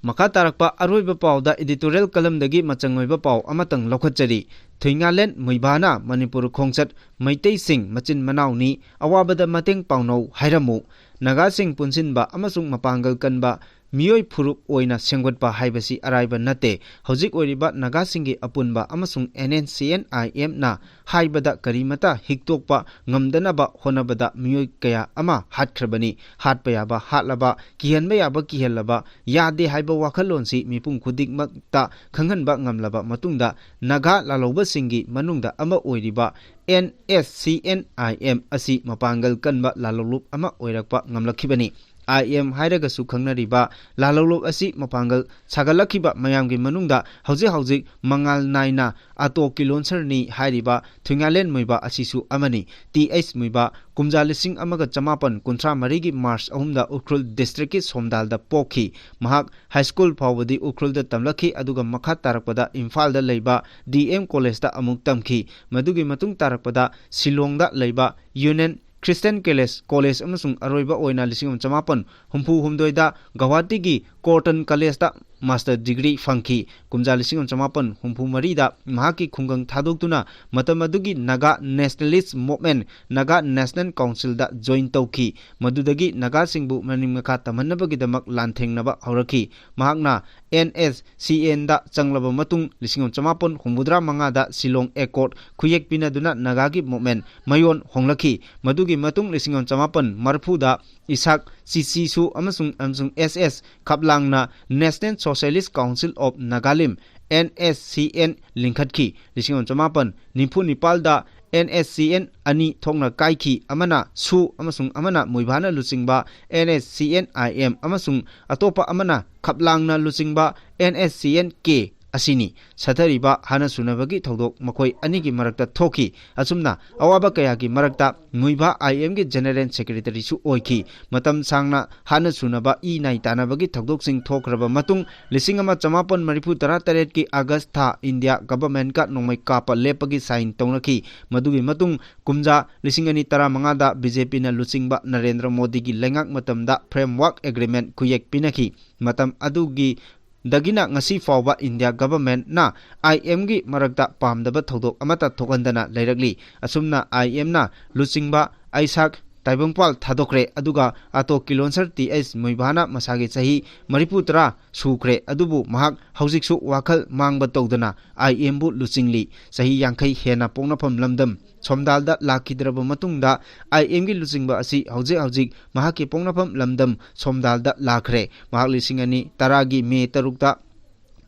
ꯃꯈꯥ ꯇꯥꯔꯛꯄ ꯑꯔꯣꯏꯕ ꯄꯥꯎꯗ ꯏꯗꯤꯇꯣꯔꯤꯌꯦꯜ ꯀꯂꯝꯗꯒꯤ ꯃꯆꯪ ꯑꯣꯏꯕ ꯄꯥꯎ ꯑꯃꯇꯪ ꯂꯧꯈꯠꯆꯔꯤ꯫ ꯊꯨꯏꯉꯥꯂꯦꯟ ꯃꯨꯏꯕꯥꯅ ꯃꯅꯤꯄꯨꯔ ꯈꯣꯡꯆꯠ, ꯃꯩꯇꯩꯁꯤꯡ ꯃꯆꯤꯟ ꯃꯅꯥꯎꯅꯤ, ꯑꯋꯥꯕꯗ ꯃꯇꯦꯡ ꯄꯥꯡꯅꯧ ꯍꯥꯏꯔꯝꯃꯨ꯫ ꯅꯥꯒꯥꯁꯤꯡ ꯄꯨꯟꯁꯤꯟꯕ ꯑꯃꯁꯨꯡ ꯃꯄꯥꯡꯒꯜ ꯀꯟꯕ ꯃꯤꯑꯣꯏ ꯐꯨꯔꯨꯞ ꯑꯣꯏꯅ ꯁꯦꯝꯒꯠꯄ ꯍꯥꯏꯕꯁꯤ ꯑꯔꯥꯏꯕ ꯅꯠꯇꯦ꯫ ꯍꯧꯖꯤꯛ ꯑꯣꯏꯔꯤꯕ ꯅꯥꯒꯥꯁꯤꯡꯒꯤ ꯑꯄꯨꯟꯕ ꯑꯃꯁꯨꯡ NSCN-IM-ꯅ ꯍꯥꯏꯕꯗ ꯀꯔꯤꯃꯇ ꯍꯤꯛꯇꯣꯛꯄ ꯉꯝꯗꯅꯕ ꯍꯣꯠꯅꯕꯗ ꯃꯤꯑꯣꯏ ꯀꯌꯥ ꯑꯃ ꯍꯥꯠꯈ꯭ꯔꯕꯅꯤ꯫ ꯍꯥꯠꯄ ꯌꯥꯕ ꯍꯥꯠꯂꯕ, ꯀꯤꯍꯟꯕ ꯌꯥꯕ ꯀꯤꯍꯜꯂꯕ, ꯌꯥꯗꯦ ꯍꯥꯏꯕ ꯋꯥꯈꯜꯂꯣꯟꯁꯤ ꯃꯤꯄꯨꯝ ꯈꯨꯗꯤꯡꯃꯛꯇ ꯈꯪꯍꯟꯕ ꯉꯝꯂꯕ ꯃꯇꯨꯡꯗ, ꯅꯥꯒꯥ ꯂꯥꯜꯍꯧꯕꯁꯤꯡꯒꯤ ꯃꯅꯨꯡꯗ ꯑꯃ ꯑꯣꯏꯔꯤꯕ NSCN-IM ꯑꯁꯤ ꯃꯄꯥꯡꯒꯜ ꯀꯟꯕ ꯂꯥꯜꯍꯧꯂꯨꯞ ꯑꯃ ꯑꯣꯏꯔꯛꯄ ꯉꯝꯂꯛꯈꯤꯕꯅꯤ꯫ IM ꯍꯥꯏꯔꯒꯁꯨ ꯈꯪꯅꯔꯤꯕ ꯂꯥꯜꯍꯧꯂꯨꯞ ꯑꯁꯤ ꯃꯄꯥꯡꯒꯜ ꯁꯥꯒꯠꯂꯛꯈꯤꯕ ꯃꯌꯥꯝꯒꯤ ꯃꯅꯨꯡꯗ ꯍꯧꯖꯤꯛ ꯍꯧꯖꯤꯛ ꯃꯉꯥꯜ ꯅꯥꯏꯅ ꯑꯇꯣꯛꯀꯤ ꯂꯣꯟꯁꯔꯅꯤ ꯍꯥꯏꯔꯤꯕ ꯊꯣꯏꯉꯥꯂꯦꯟ ꯃꯨꯏꯕ ꯑꯁꯤꯁꯨ ꯑꯃꯅꯤ꯫ ꯇꯤ ꯑꯩꯆ ꯃꯨꯏꯕ ꯀꯨꯝꯖꯥ ꯂꯤꯁꯤꯡ ꯑꯃꯒ ꯆꯃꯥꯄꯟ ꯀꯨꯟꯊ꯭ꯔꯥ ꯃꯔꯤꯒꯤ ꯃꯥꯔꯆ ꯑꯍꯨꯝꯗ ꯎꯈ꯭ꯔꯨꯜ ꯗꯤꯁꯇ꯭ꯔꯤꯛꯀꯤ ꯁꯣꯝꯗꯥꯜꯗ ꯄꯣꯛꯈꯤ꯫ ꯃꯍꯥꯛ ꯍꯥꯏ ꯁ꯭ꯀꯨꯜ ꯐꯥꯎꯕꯗꯤ ꯎꯈ꯭ꯔꯨꯜꯗ ꯇꯝꯂꯛꯈꯤ, ꯑꯗꯨꯒ ꯃꯈꯥ ꯇꯥꯔꯛꯄꯗ ꯏꯝꯐꯥꯜꯗ ꯂꯩꯕ ꯗꯤ ꯑꯦꯝ ꯀꯣꯂꯦꯖꯇ ꯑꯃꯨꯛ ꯇꯝꯈꯤ꯫ ꯃꯗꯨꯒꯤ ꯃꯇꯨꯡ ꯇꯥꯔꯛꯄꯗ ꯁꯤꯂꯣꯡꯗ ꯂꯩꯕ ꯌꯨꯅꯤꯌꯟ ꯈ꯭ꯔꯤꯁꯇꯤꯌꯟ ꯀꯦꯂꯦꯖ ꯀꯣꯂꯦꯖ ꯑꯃꯁꯨꯡ ꯑꯔꯣꯏꯕ ꯑꯣꯏꯅ ꯂꯤꯁꯤꯡ ꯑꯃ ꯆꯃꯥꯄꯟ ꯍꯨꯝꯐꯨ ꯍꯨꯝꯗꯣꯏꯗ ꯒꯧꯍꯥꯇꯤꯒꯤ ꯀꯣꯔꯇꯟ ꯀꯣꯂꯦꯖꯇ ꯃꯥꯁꯇꯔ ꯗꯤꯒ꯭ꯔꯤ ꯐꯪꯈꯤ꯫ ꯀꯨꯝꯖꯥ ꯂꯤꯁꯤꯡ ꯑꯃ ꯆꯃꯥꯄꯟ ꯍꯨꯝꯐꯨ ꯃꯔꯤꯗ ꯃꯍꯥꯛꯀꯤ ꯈꯨꯡꯒꯪ ꯊꯥꯗꯣꯛꯇꯨꯅ ꯃꯇꯝ ꯑꯗꯨꯒꯤ Naga nationalist movement, Naga national ꯀꯥꯎꯟꯁꯤꯜꯗ ꯖꯣꯏꯟ ꯇꯧꯈꯤ꯫ ꯃꯗꯨꯗꯒꯤ ꯅꯥꯒꯥꯁꯤꯡꯕꯨ ꯃꯅꯤꯡ ꯃꯈꯥ ꯇꯝꯍꯟꯅꯕꯒꯤꯗꯃꯛ ꯂꯥꯟꯊꯦꯡꯅꯕ ꯍꯧꯔꯛꯈꯤ꯫ ꯃꯍꯥꯛꯅ NSCN-ꯗ ꯆꯪꯂꯕ ꯃꯇꯨꯡ ꯂꯤꯁꯤꯡ ꯑꯃ ꯆꯃꯥꯄꯟ ꯍꯨꯝꯐꯨꯇꯔꯥ ꯃꯉꯥꯗ ꯁꯤꯂꯣꯡ ꯑꯦꯀꯣꯔꯗ ꯈꯨꯌꯦꯛ ꯄꯤꯅꯗꯨꯅ ꯅꯥꯒꯥꯒꯤ ꯃꯨꯚꯃꯦꯟꯠ ꯃꯌꯣꯟ ꯍꯣꯡꯂꯛꯈꯤ꯫ ꯃꯗꯨꯒꯤ ꯃꯇꯨꯡ ꯂꯤꯁꯤꯡ ꯑꯃ ꯆꯃꯥꯄꯟ ꯃꯔꯤꯐꯨꯗ ꯏꯁꯥꯛ ꯆꯤꯆꯤꯁꯨ ꯑꯃꯁꯨꯡ, ꯑꯃꯁꯨꯡ ꯑꯦꯁ ꯑꯦꯁ ꯈꯞꯂꯥꯡꯅ National Socialist Council of Nagalim, NSCN, ꯂꯤꯡꯈꯠꯈꯤ꯫ ꯂꯤꯁꯤꯡ ꯑꯃ ꯆꯃꯥꯄꯟ ꯅꯤꯐꯨ ꯅꯤꯄꯥꯜꯗ NSCN ꯑꯅꯤ ꯊꯣꯛꯅ ꯀꯥꯏꯈꯤ, ꯑꯃꯅ ꯁꯨ ꯑꯃꯁꯨꯡ ꯑꯃꯅ ꯃꯨꯏꯚꯥꯅ ꯂꯨꯆꯤꯡꯕ NSCN-IM ꯑꯃꯁꯨꯡ ꯑꯇꯣꯞꯄ ꯑꯃꯅ ꯈꯞꯂꯥꯡꯅ ꯂꯨꯆꯤꯡꯕ NSCN-K ꯑꯁꯤꯅꯤ꯫ ꯁꯥꯊꯔꯤꯕ ꯍꯥꯟꯅ ꯁꯨꯅꯕꯒꯤ ꯊꯧꯗꯣꯛ ꯃꯈꯣꯏ ꯑꯅꯤꯒꯤ ꯃꯔꯛꯇ ꯊꯣꯛꯈꯤ꯫ ꯑꯁꯨꯝꯅ ꯑꯋꯥꯕ ꯀꯌꯥꯒꯤ ꯃꯔꯛꯇ ꯃꯨꯏꯚꯥ IM-ꯒꯤ ꯖꯦꯅꯦꯔꯦꯜ ꯁꯦꯀ꯭ꯔꯦꯇꯔꯤꯁꯨ ꯑꯣꯏꯈꯤ꯫ ꯃꯇꯝ ꯁꯥꯡꯅ ꯍꯥꯟꯅ ꯁꯨꯅꯕ ꯏ ꯅꯥꯏ ꯇꯥꯅꯕꯒꯤ ꯊꯧꯗꯣꯛꯁꯤꯡ ꯊꯣꯛꯈ꯭ꯔꯕ ꯃꯇꯨꯡ, ꯂꯤꯁꯤꯡ ꯑꯃ ꯆꯃꯥꯄꯟ ꯃꯔꯤꯐꯨ ꯇꯔꯥ ꯇꯔꯦꯠꯀꯤ ꯑꯥꯒꯁ ꯊꯥ ꯏꯟꯗꯤꯌꯥ ꯒꯚꯔꯟꯃꯦꯟꯠꯀ ꯅꯣꯡꯃꯩ ꯀꯥꯞꯄ ꯂꯦꯞꯄꯒꯤ ꯁꯥꯏꯟ ꯇꯧꯅꯈꯤ꯫ ꯃꯗꯨꯒꯤ ꯃꯇꯨꯡ ꯀꯨꯝꯖꯥ ꯂꯤꯁꯤꯡ ꯑꯅꯤ ꯇꯔꯥꯃꯉꯥꯗ BJP-ꯅ ꯂꯨꯆꯤꯡꯕ ꯅꯔꯦꯟꯗ꯭ꯔ ꯃꯣꯗꯤꯒꯤ ꯂꯩꯉꯥꯛ ꯃꯇꯝꯗ ꯐ꯭ꯔꯦꯝꯋꯥꯔꯛ ꯑꯦꯒ꯭ꯔꯤꯃꯦꯟꯠ ꯈꯨꯌꯦꯛ ꯄꯤꯅꯈꯤ꯫ ꯃꯇꯝ ꯑꯗꯨꯒꯤ ꯗꯒꯤꯅ ꯉꯁꯤ ꯐꯥꯎꯕ ꯏꯟꯗꯤꯌꯥ ꯒꯚꯔꯟꯃꯦꯟꯠꯅ IM-ꯒꯤ ꯃꯔꯛꯇ ꯄꯥꯝꯗꯕ ꯊꯧꯗꯣꯛ ꯑꯃꯠꯇ ꯊꯣꯛꯍꯟꯗꯅ ꯂꯩꯔꯛꯂꯤ꯫ ꯑꯁꯨꯝꯅ IM-ꯅ ꯂꯨꯆꯤꯡꯕ ꯑꯥꯏꯁꯥꯛ ꯇꯥꯏꯕꯪꯄꯥꯜ ꯊꯥꯗꯣꯛꯈ꯭ꯔꯦ꯫ ꯑꯗꯨꯒ ꯑꯇꯣ ꯀꯤꯂꯣꯟꯁꯔ ꯇꯤ ꯑꯩꯁ ꯃꯨꯏꯚꯥꯅ ꯃꯁꯥꯒꯤ ꯆꯍꯤ ꯃꯔꯤꯐꯨ ꯇꯔꯥ ꯁꯨꯈ꯭ꯔꯦ, ꯑꯗꯨꯕꯨ ꯃꯍꯥꯛ ꯍꯧꯖꯤꯛꯁꯨ ꯋꯥꯈꯜ ꯃꯥꯡꯕ ꯇꯧꯗꯅ ꯑꯥꯏ ꯑꯦꯝꯕꯨ ꯂꯨꯆꯤꯡꯂꯤ꯫ ꯆꯍꯤ ꯌꯥꯡꯈꯩ ꯍꯦꯟꯅ ꯄꯣꯛꯅꯐꯝ ꯂꯝꯗꯝ ꯁꯣꯝꯗꯥꯜꯗ ꯂꯥꯛꯈꯤꯗ꯭ꯔꯕ ꯃꯇꯨꯡꯗ, ꯑꯥꯏ ꯑꯦꯝꯒꯤ ꯂꯨꯆꯤꯡꯕ ꯑꯁꯤ ꯍꯧꯖꯤꯛ ꯍꯧꯖꯤꯛ ꯃꯍꯥꯛꯀꯤ ꯄꯣꯛꯅꯐꯝ ꯂꯝꯗꯝ ꯁꯣꯝꯗꯥꯜꯗ ꯂꯥꯛꯈ꯭ꯔꯦ꯫ ꯃꯍꯥꯛ ꯂꯤꯁꯤꯡ ꯑꯅꯤ ꯇꯔꯥꯒꯤ ꯃꯦ ꯇꯔꯨꯛꯇ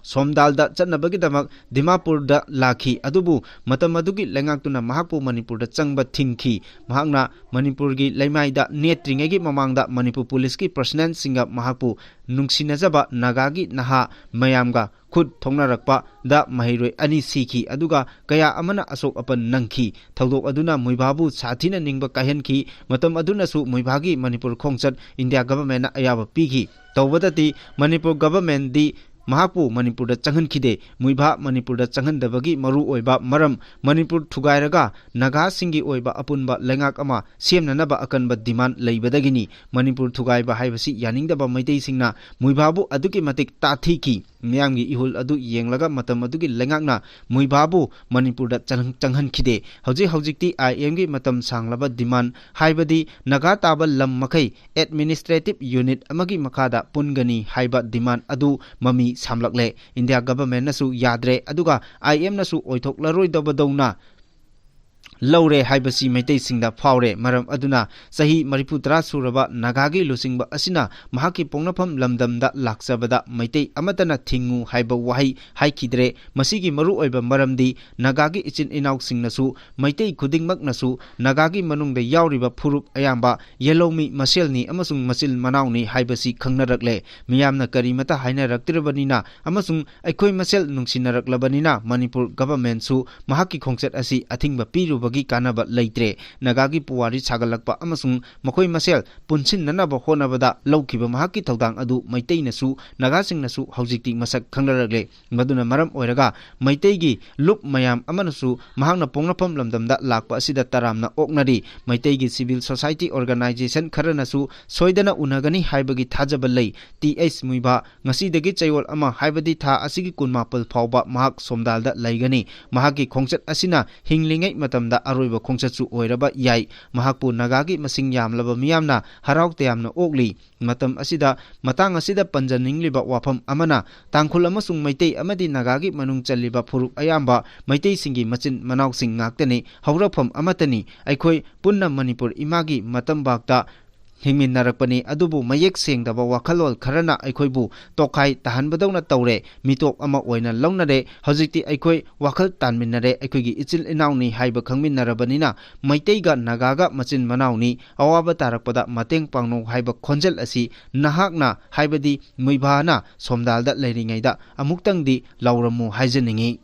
ꯁꯣꯝꯗꯥꯜꯗ ꯆꯠꯅꯕꯒꯤꯗꯃꯛ ꯗꯤꯃꯥꯄꯨꯔꯗ ꯂꯥꯛꯈꯤ꯫ ꯑꯗꯨꯕꯨ ꯃꯇꯝ ꯑꯗꯨꯒꯤ ꯂꯩꯉꯥꯛꯇꯨꯅ ꯃꯍꯥꯛꯄꯨ ꯃꯅꯤꯄꯨꯔꯗ ꯆꯪꯕ ꯊꯤꯡꯈꯤ꯫ ꯃꯍꯥꯛꯅ ꯃꯅꯤꯄꯨꯔꯒꯤ ꯂꯩꯃꯥꯏꯗ ꯅꯦꯠꯇ꯭ꯔꯤꯉꯩꯒꯤ ꯃꯃꯥꯡꯗ ꯃꯅꯤꯄꯨꯔ ꯄꯨꯂꯤꯁꯀꯤ ꯄꯔꯁꯅꯦꯜꯁꯤꯡꯒ ꯃꯍꯥꯛꯄꯨ ꯅꯨꯡꯁꯤꯅꯖꯕ ꯅꯥꯒꯥꯒꯤ ꯅꯍꯥ ꯃꯌꯥꯝꯒ ꯈꯨꯠ ꯊꯣꯛꯅꯔꯛꯄꯗ ꯃꯍꯩꯔꯣꯏ ꯑꯅꯤ ꯁꯤꯈꯤ, ꯑꯗꯨꯒ ꯀꯌꯥ ꯑꯃꯅ ꯑꯁꯣꯛ ꯑꯄꯟ ꯅꯪꯈꯤ꯫ ꯊꯧꯗꯣꯛ ꯑꯗꯨꯅ ꯃꯨꯏꯚꯥꯕꯨ ꯁꯥꯊꯤꯅ ꯅꯤꯡꯕ ꯀꯥꯏꯍꯟꯈꯤ꯫ ꯃꯇꯝ ꯑꯗꯨꯅꯁꯨ ꯃꯨꯏꯚꯥꯒꯤ ꯃꯅꯤꯄꯨꯔ ꯈꯣꯡꯆꯠ ꯏꯟꯗꯤꯌꯥ ꯒꯚꯔꯟꯃꯦꯟꯠꯅ ꯑꯌꯥꯕ ꯄꯤꯈꯤ꯫ ꯇꯧꯕꯗꯗꯤ ꯃꯅꯤꯄꯨꯔ ꯒꯚꯔꯟꯃꯦꯟꯠꯗꯤ ꯃꯍꯥꯛꯄꯨ ꯃꯅꯤꯄꯨꯔꯗ ꯆꯪꯍꯟꯈꯤꯗꯦ꯫ ꯃꯨꯏꯚꯥ ꯃꯅꯤꯄꯨꯔꯗ ꯆꯪꯍꯟꯗꯕꯒꯤ ꯃꯔꯨ ꯑꯣꯏꯕ ꯃꯔꯝ, ꯃꯅꯤꯄꯨꯔ ꯊꯨꯒꯥꯏꯔꯒ ꯅꯥꯒꯥꯁꯤꯡꯒꯤ ꯑꯣꯏꯕ ꯑꯄꯨꯟꯕ ꯂꯩꯉꯥꯛ ꯑꯃ ꯁꯦꯝꯅꯅꯕ ꯑꯀꯟꯕ ꯗꯤꯃꯥꯟ ꯂꯩꯕꯗꯒꯤꯅꯤ꯫ ꯃꯅꯤꯄꯨꯔ ꯊꯨꯒꯥꯏꯕ ꯍꯥꯏꯕꯁꯤ ꯌꯥꯅꯤꯡꯗꯕ ꯃꯩꯇꯩꯁꯤꯡꯅ ꯃꯨꯏꯚꯥꯕꯨ ꯑꯗꯨꯛꯀꯤ ꯃꯇꯤꯛ ꯇꯥꯊꯤꯈꯤ꯫ ꯃꯤꯌꯥꯝꯒꯤ ꯏꯍꯨꯜ ꯑꯗꯨ ꯌꯦꯡꯂꯒ ꯃꯇꯝ ꯑꯗꯨꯒꯤ ꯂꯩꯉꯥꯛꯅ ꯃꯨꯏꯚꯥꯕꯨ ꯃꯅꯤꯄꯨꯔꯗ ꯆꯪ-, ꯆꯪꯍꯟꯈꯤꯗꯦ꯫ ꯍꯧꯖꯤꯛ ꯍꯧꯖꯤꯛꯇꯤ ꯑꯥꯏ ꯑꯦꯝꯒꯤ ꯃꯇꯝ ꯁꯥꯡꯂꯕ ꯗꯤꯃꯥꯟ, ꯍꯥꯏꯕꯗꯤ ꯅꯥꯒꯥ ꯇꯥꯕ ꯂꯝ ꯃꯈꯩ ꯑꯦꯗꯃꯤꯅꯤꯁꯇ꯭ꯔꯦꯇꯤꯚ ꯌꯨꯅꯤꯠ ꯑꯃꯒꯤ ꯃꯈꯥꯗ ꯄꯨꯟꯒꯅꯤ ꯍꯥꯏꯕ ꯗꯤꯃꯥꯟ ꯑꯗꯨ ꯃꯃꯤ ꯁꯥꯝꯂꯛꯂꯦ꯫ ꯏꯟꯗꯤꯌꯥ ꯒꯚꯔꯟꯃꯦꯟꯠꯅꯁꯨ ꯌꯥꯗ꯭ꯔꯦ, ꯑꯗꯨꯒ ꯑꯥꯏ ꯑꯦꯝꯅꯁꯨ ꯑꯣꯏꯊꯣꯛꯂꯔꯣꯏꯗꯕꯗꯧꯅ ꯂꯧꯔꯦ ꯍꯥꯏꯕꯁꯤ ꯃꯩꯇꯩꯁꯤꯡꯗ ꯐꯥꯎꯔꯦ꯫ ꯃꯔꯝ ꯑꯗꯨꯅ ꯆꯍꯤ ꯃꯔꯤꯐꯨ ꯇꯔꯥ ꯁꯨꯔꯕ ꯅꯥꯒꯥꯒꯤ ꯂꯨꯆꯤꯡꯕ ꯑꯁꯤꯅ ꯃꯍꯥꯛꯀꯤ ꯄꯣꯛꯅꯐꯝ ꯂꯝꯗꯝꯗ ꯂꯥꯛꯆꯕꯗ ꯃꯩꯇꯩ ꯑꯃꯠꯇꯅ ꯊꯤꯡꯉꯨ ꯍꯥꯏꯕ ꯋꯥꯍꯩ ꯍꯥꯏꯈꯤꯗ꯭ꯔꯦ꯫ ꯃꯁꯤꯒꯤ ꯃꯔꯨꯑꯣꯏꯕ ꯃꯔꯝꯗꯤ ꯅꯥꯒꯥꯒꯤ ꯏꯆꯤꯟ ꯏꯅꯥꯎꯁꯤꯡꯅꯁꯨ, ꯃꯩꯇꯩ ꯈꯨꯗꯤꯡꯃꯛꯅꯁꯨ ꯅꯥꯒꯥꯒꯤ ꯃꯅꯨꯡꯗ ꯌꯥꯎꯔꯤꯕ ꯐꯨꯔꯨꯞ ꯑꯌꯥꯝꯕ ꯌꯦꯜꯍꯧꯃꯤ ꯃꯁꯦꯜꯅꯤ ꯑꯃꯁꯨꯡ ꯃꯆꯤꯜ ꯃꯅꯥꯎꯅꯤ ꯍꯥꯏꯕꯁꯤ ꯈꯪꯅꯔꯛꯂꯦ꯫ ꯃꯤꯌꯥꯝꯅ ꯀꯔꯤꯃꯠꯇ ꯍꯥꯏꯅꯔꯛꯇ꯭ꯔꯕꯅꯤꯅ ꯑꯃꯁꯨꯡ ꯑꯩꯈꯣꯏ ꯃꯁꯦꯜ ꯅꯨꯡꯁꯤꯅꯔꯛꯂꯕꯅꯤꯅ ꯃꯅꯤꯄꯨꯔ ꯒꯚꯔꯟꯃꯦꯟꯠꯁꯨ ꯃꯍꯥꯛꯀꯤ ꯈꯣꯡꯆꯠ ꯑꯁꯤ ꯑꯊꯤꯡꯕ ꯄꯤꯔꯨꯕꯒꯤ ꯀꯥꯟꯅꯕ ꯂꯩꯇ꯭ꯔꯦ꯫ ꯅꯥꯒꯥꯒꯤ ꯄꯨꯋꯥꯔꯤ ꯁꯥꯒꯠꯂꯛꯄ ꯑꯃꯁꯨꯡ ꯃꯈꯣꯏ ꯃꯁꯦꯜ ꯄꯨꯟꯁꯤꯟꯅꯅꯕ ꯍꯣꯠꯅꯕꯗ ꯂꯧꯈꯤꯕ ꯃꯍꯥꯛꯀꯤ ꯊꯧꯗꯥꯡ ꯑꯗꯨ ꯃꯩꯇꯩꯅꯁꯨ, ꯅꯥꯒꯥꯁꯤꯡꯅꯁꯨ ꯍꯧꯖꯤꯛꯇꯤ ꯃꯁꯛ ꯈꯪꯅꯔꯛꯂꯦ꯫ ꯃꯗꯨꯅ ꯃꯔꯝ ꯑꯣꯏꯔꯒ ꯃꯩꯇꯩꯒꯤ ꯂꯨꯞ ꯃꯌꯥꯝ ꯑꯃꯅꯁꯨ ꯃꯍꯥꯛꯅ ꯄꯣꯛꯅꯐꯝ ꯂꯝꯗꯝꯗ ꯂꯥꯛꯄ ꯑꯁꯤꯗ ꯇꯔꯥꯝꯅ ꯑꯣꯛꯅꯔꯤ꯫ ꯃꯩꯇꯩꯒꯤ ꯁꯤꯚꯤꯜ ꯁꯣꯁꯥꯏꯇꯤ ꯑꯣꯔꯒꯅꯥꯏꯖꯦꯁꯟ ꯈꯔꯅꯁꯨ ꯁꯣꯏꯗꯅ ꯎꯅꯒꯅꯤ ꯍꯥꯏꯕꯒꯤ ꯊꯥꯖꯕ ꯂꯩ꯫ ꯇꯤ ꯑꯩꯆ ꯃꯨꯏꯚꯥ ꯉꯁꯤꯗꯒꯤ ꯆꯌꯣꯜ ꯑꯃ, ꯍꯥꯏꯕꯗꯤ ꯊꯥ ꯑꯁꯤꯒꯤ ꯀꯨꯟꯃꯥꯄꯜ ꯐꯥꯎꯕ ꯃꯍꯥꯛ ꯁꯣꯝꯗꯥꯜꯗ ꯂꯩꯒꯅꯤ꯫ ꯃꯍꯥꯛꯀꯤ ꯈꯣꯡꯆꯠ ꯑꯁꯤꯅ ꯍꯤꯡꯂꯤꯉꯩ ꯃꯇꯝꯗ ꯑꯔꯣꯏꯕ ꯈꯣꯡꯆꯠꯁꯨ ꯑꯣꯏꯔꯕ ꯌꯥꯏ꯫ ꯃꯍꯥꯛꯄꯨ ꯅꯥꯒꯥꯒꯤ ꯃꯁꯤꯡ ꯌꯥꯝꯂꯕ ꯃꯤꯌꯥꯝꯅ ꯍꯔꯥꯎ ꯇꯌꯥꯝꯅ ꯑꯣꯛꯂꯤ꯫ ꯃꯇꯝ ꯑꯁꯤꯗ, ꯃꯇꯥꯡ ꯑꯁꯤꯗ ꯄꯟꯖꯅꯤꯡꯂꯤꯕ ꯋꯥꯐꯝ ꯑꯃꯅ, ꯇꯥꯡꯈꯨꯜ ꯑꯃꯁꯨꯡ ꯃꯩꯇꯩ ꯑꯃꯗꯤ ꯅꯥꯒꯥꯒꯤ ꯃꯅꯨꯡ ꯆꯜꯂꯤꯕ ꯐꯨꯔꯨꯞ ꯑꯌꯥꯝꯕ ꯃꯩꯇꯩꯁꯤꯡꯒꯤ ꯃꯆꯤꯟ ꯃꯅꯥꯎꯁꯤꯡ ꯉꯥꯛꯇꯅꯤ꯫ ꯍꯧꯔꯛꯐꯝ ꯑꯃꯠꯇꯅꯤ꯫ ꯑꯩꯈꯣꯏ ꯄꯨꯟꯅ ꯃꯅꯤꯄꯨꯔ ꯏꯃꯥꯒꯤ ꯃꯇꯝꯕꯥꯛꯇ ꯍꯤꯡꯃꯤꯟꯅꯔꯛꯄꯅꯤ꯫ ꯑꯗꯨꯕꯨ ꯃꯌꯦꯛ ꯁꯦꯡꯗꯕ ꯋꯥꯈꯜꯂꯣꯟ ꯈꯔꯅ ꯑꯩꯈꯣꯏꯕꯨ ꯇꯣꯈꯥꯏ ꯇꯥꯍꯟꯕꯗꯧꯅ ꯇꯧꯔꯦ꯫ ꯃꯤꯇꯣꯞ ꯑꯃ ꯑꯣꯏꯅ ꯂꯧꯅꯔꯦ꯫ ꯍꯧꯖꯤꯛꯇꯤ ꯑꯩꯈꯣꯏ ꯋꯥꯈꯜ ꯇꯥꯟꯃꯤꯟꯅꯔꯦ꯫ ꯑꯩꯈꯣꯏꯒꯤ ꯏꯆꯤꯜ ꯏꯅꯥꯎꯅꯤ ꯍꯥꯏꯕ ꯈꯪꯃꯤꯟꯅꯔꯕꯅꯤꯅ, ꯃꯩꯇꯩꯒ ꯅꯥꯒꯥꯒ ꯃꯆꯤꯟ ꯃꯅꯥꯎꯅꯤ, ꯑꯋꯥꯕ ꯇꯥꯔꯛꯄꯗ ꯃꯇꯦꯡ ꯄꯥꯡꯅꯧ ꯍꯥꯏꯕ ꯈꯣꯟꯖꯦꯜ ꯑꯁꯤ ꯅꯍꯥꯛꯅ, ꯍꯥꯏꯕꯗꯤ ꯃꯨꯏꯚꯥꯅ ꯁꯣꯝꯗꯥꯜꯗ ꯂꯩꯔꯤꯉꯩꯗ ꯑꯃꯨꯛꯇꯪꯗꯤ ꯂꯥꯎꯔꯝꯃꯨ ꯍꯥꯏꯖꯅꯤꯡꯏ꯫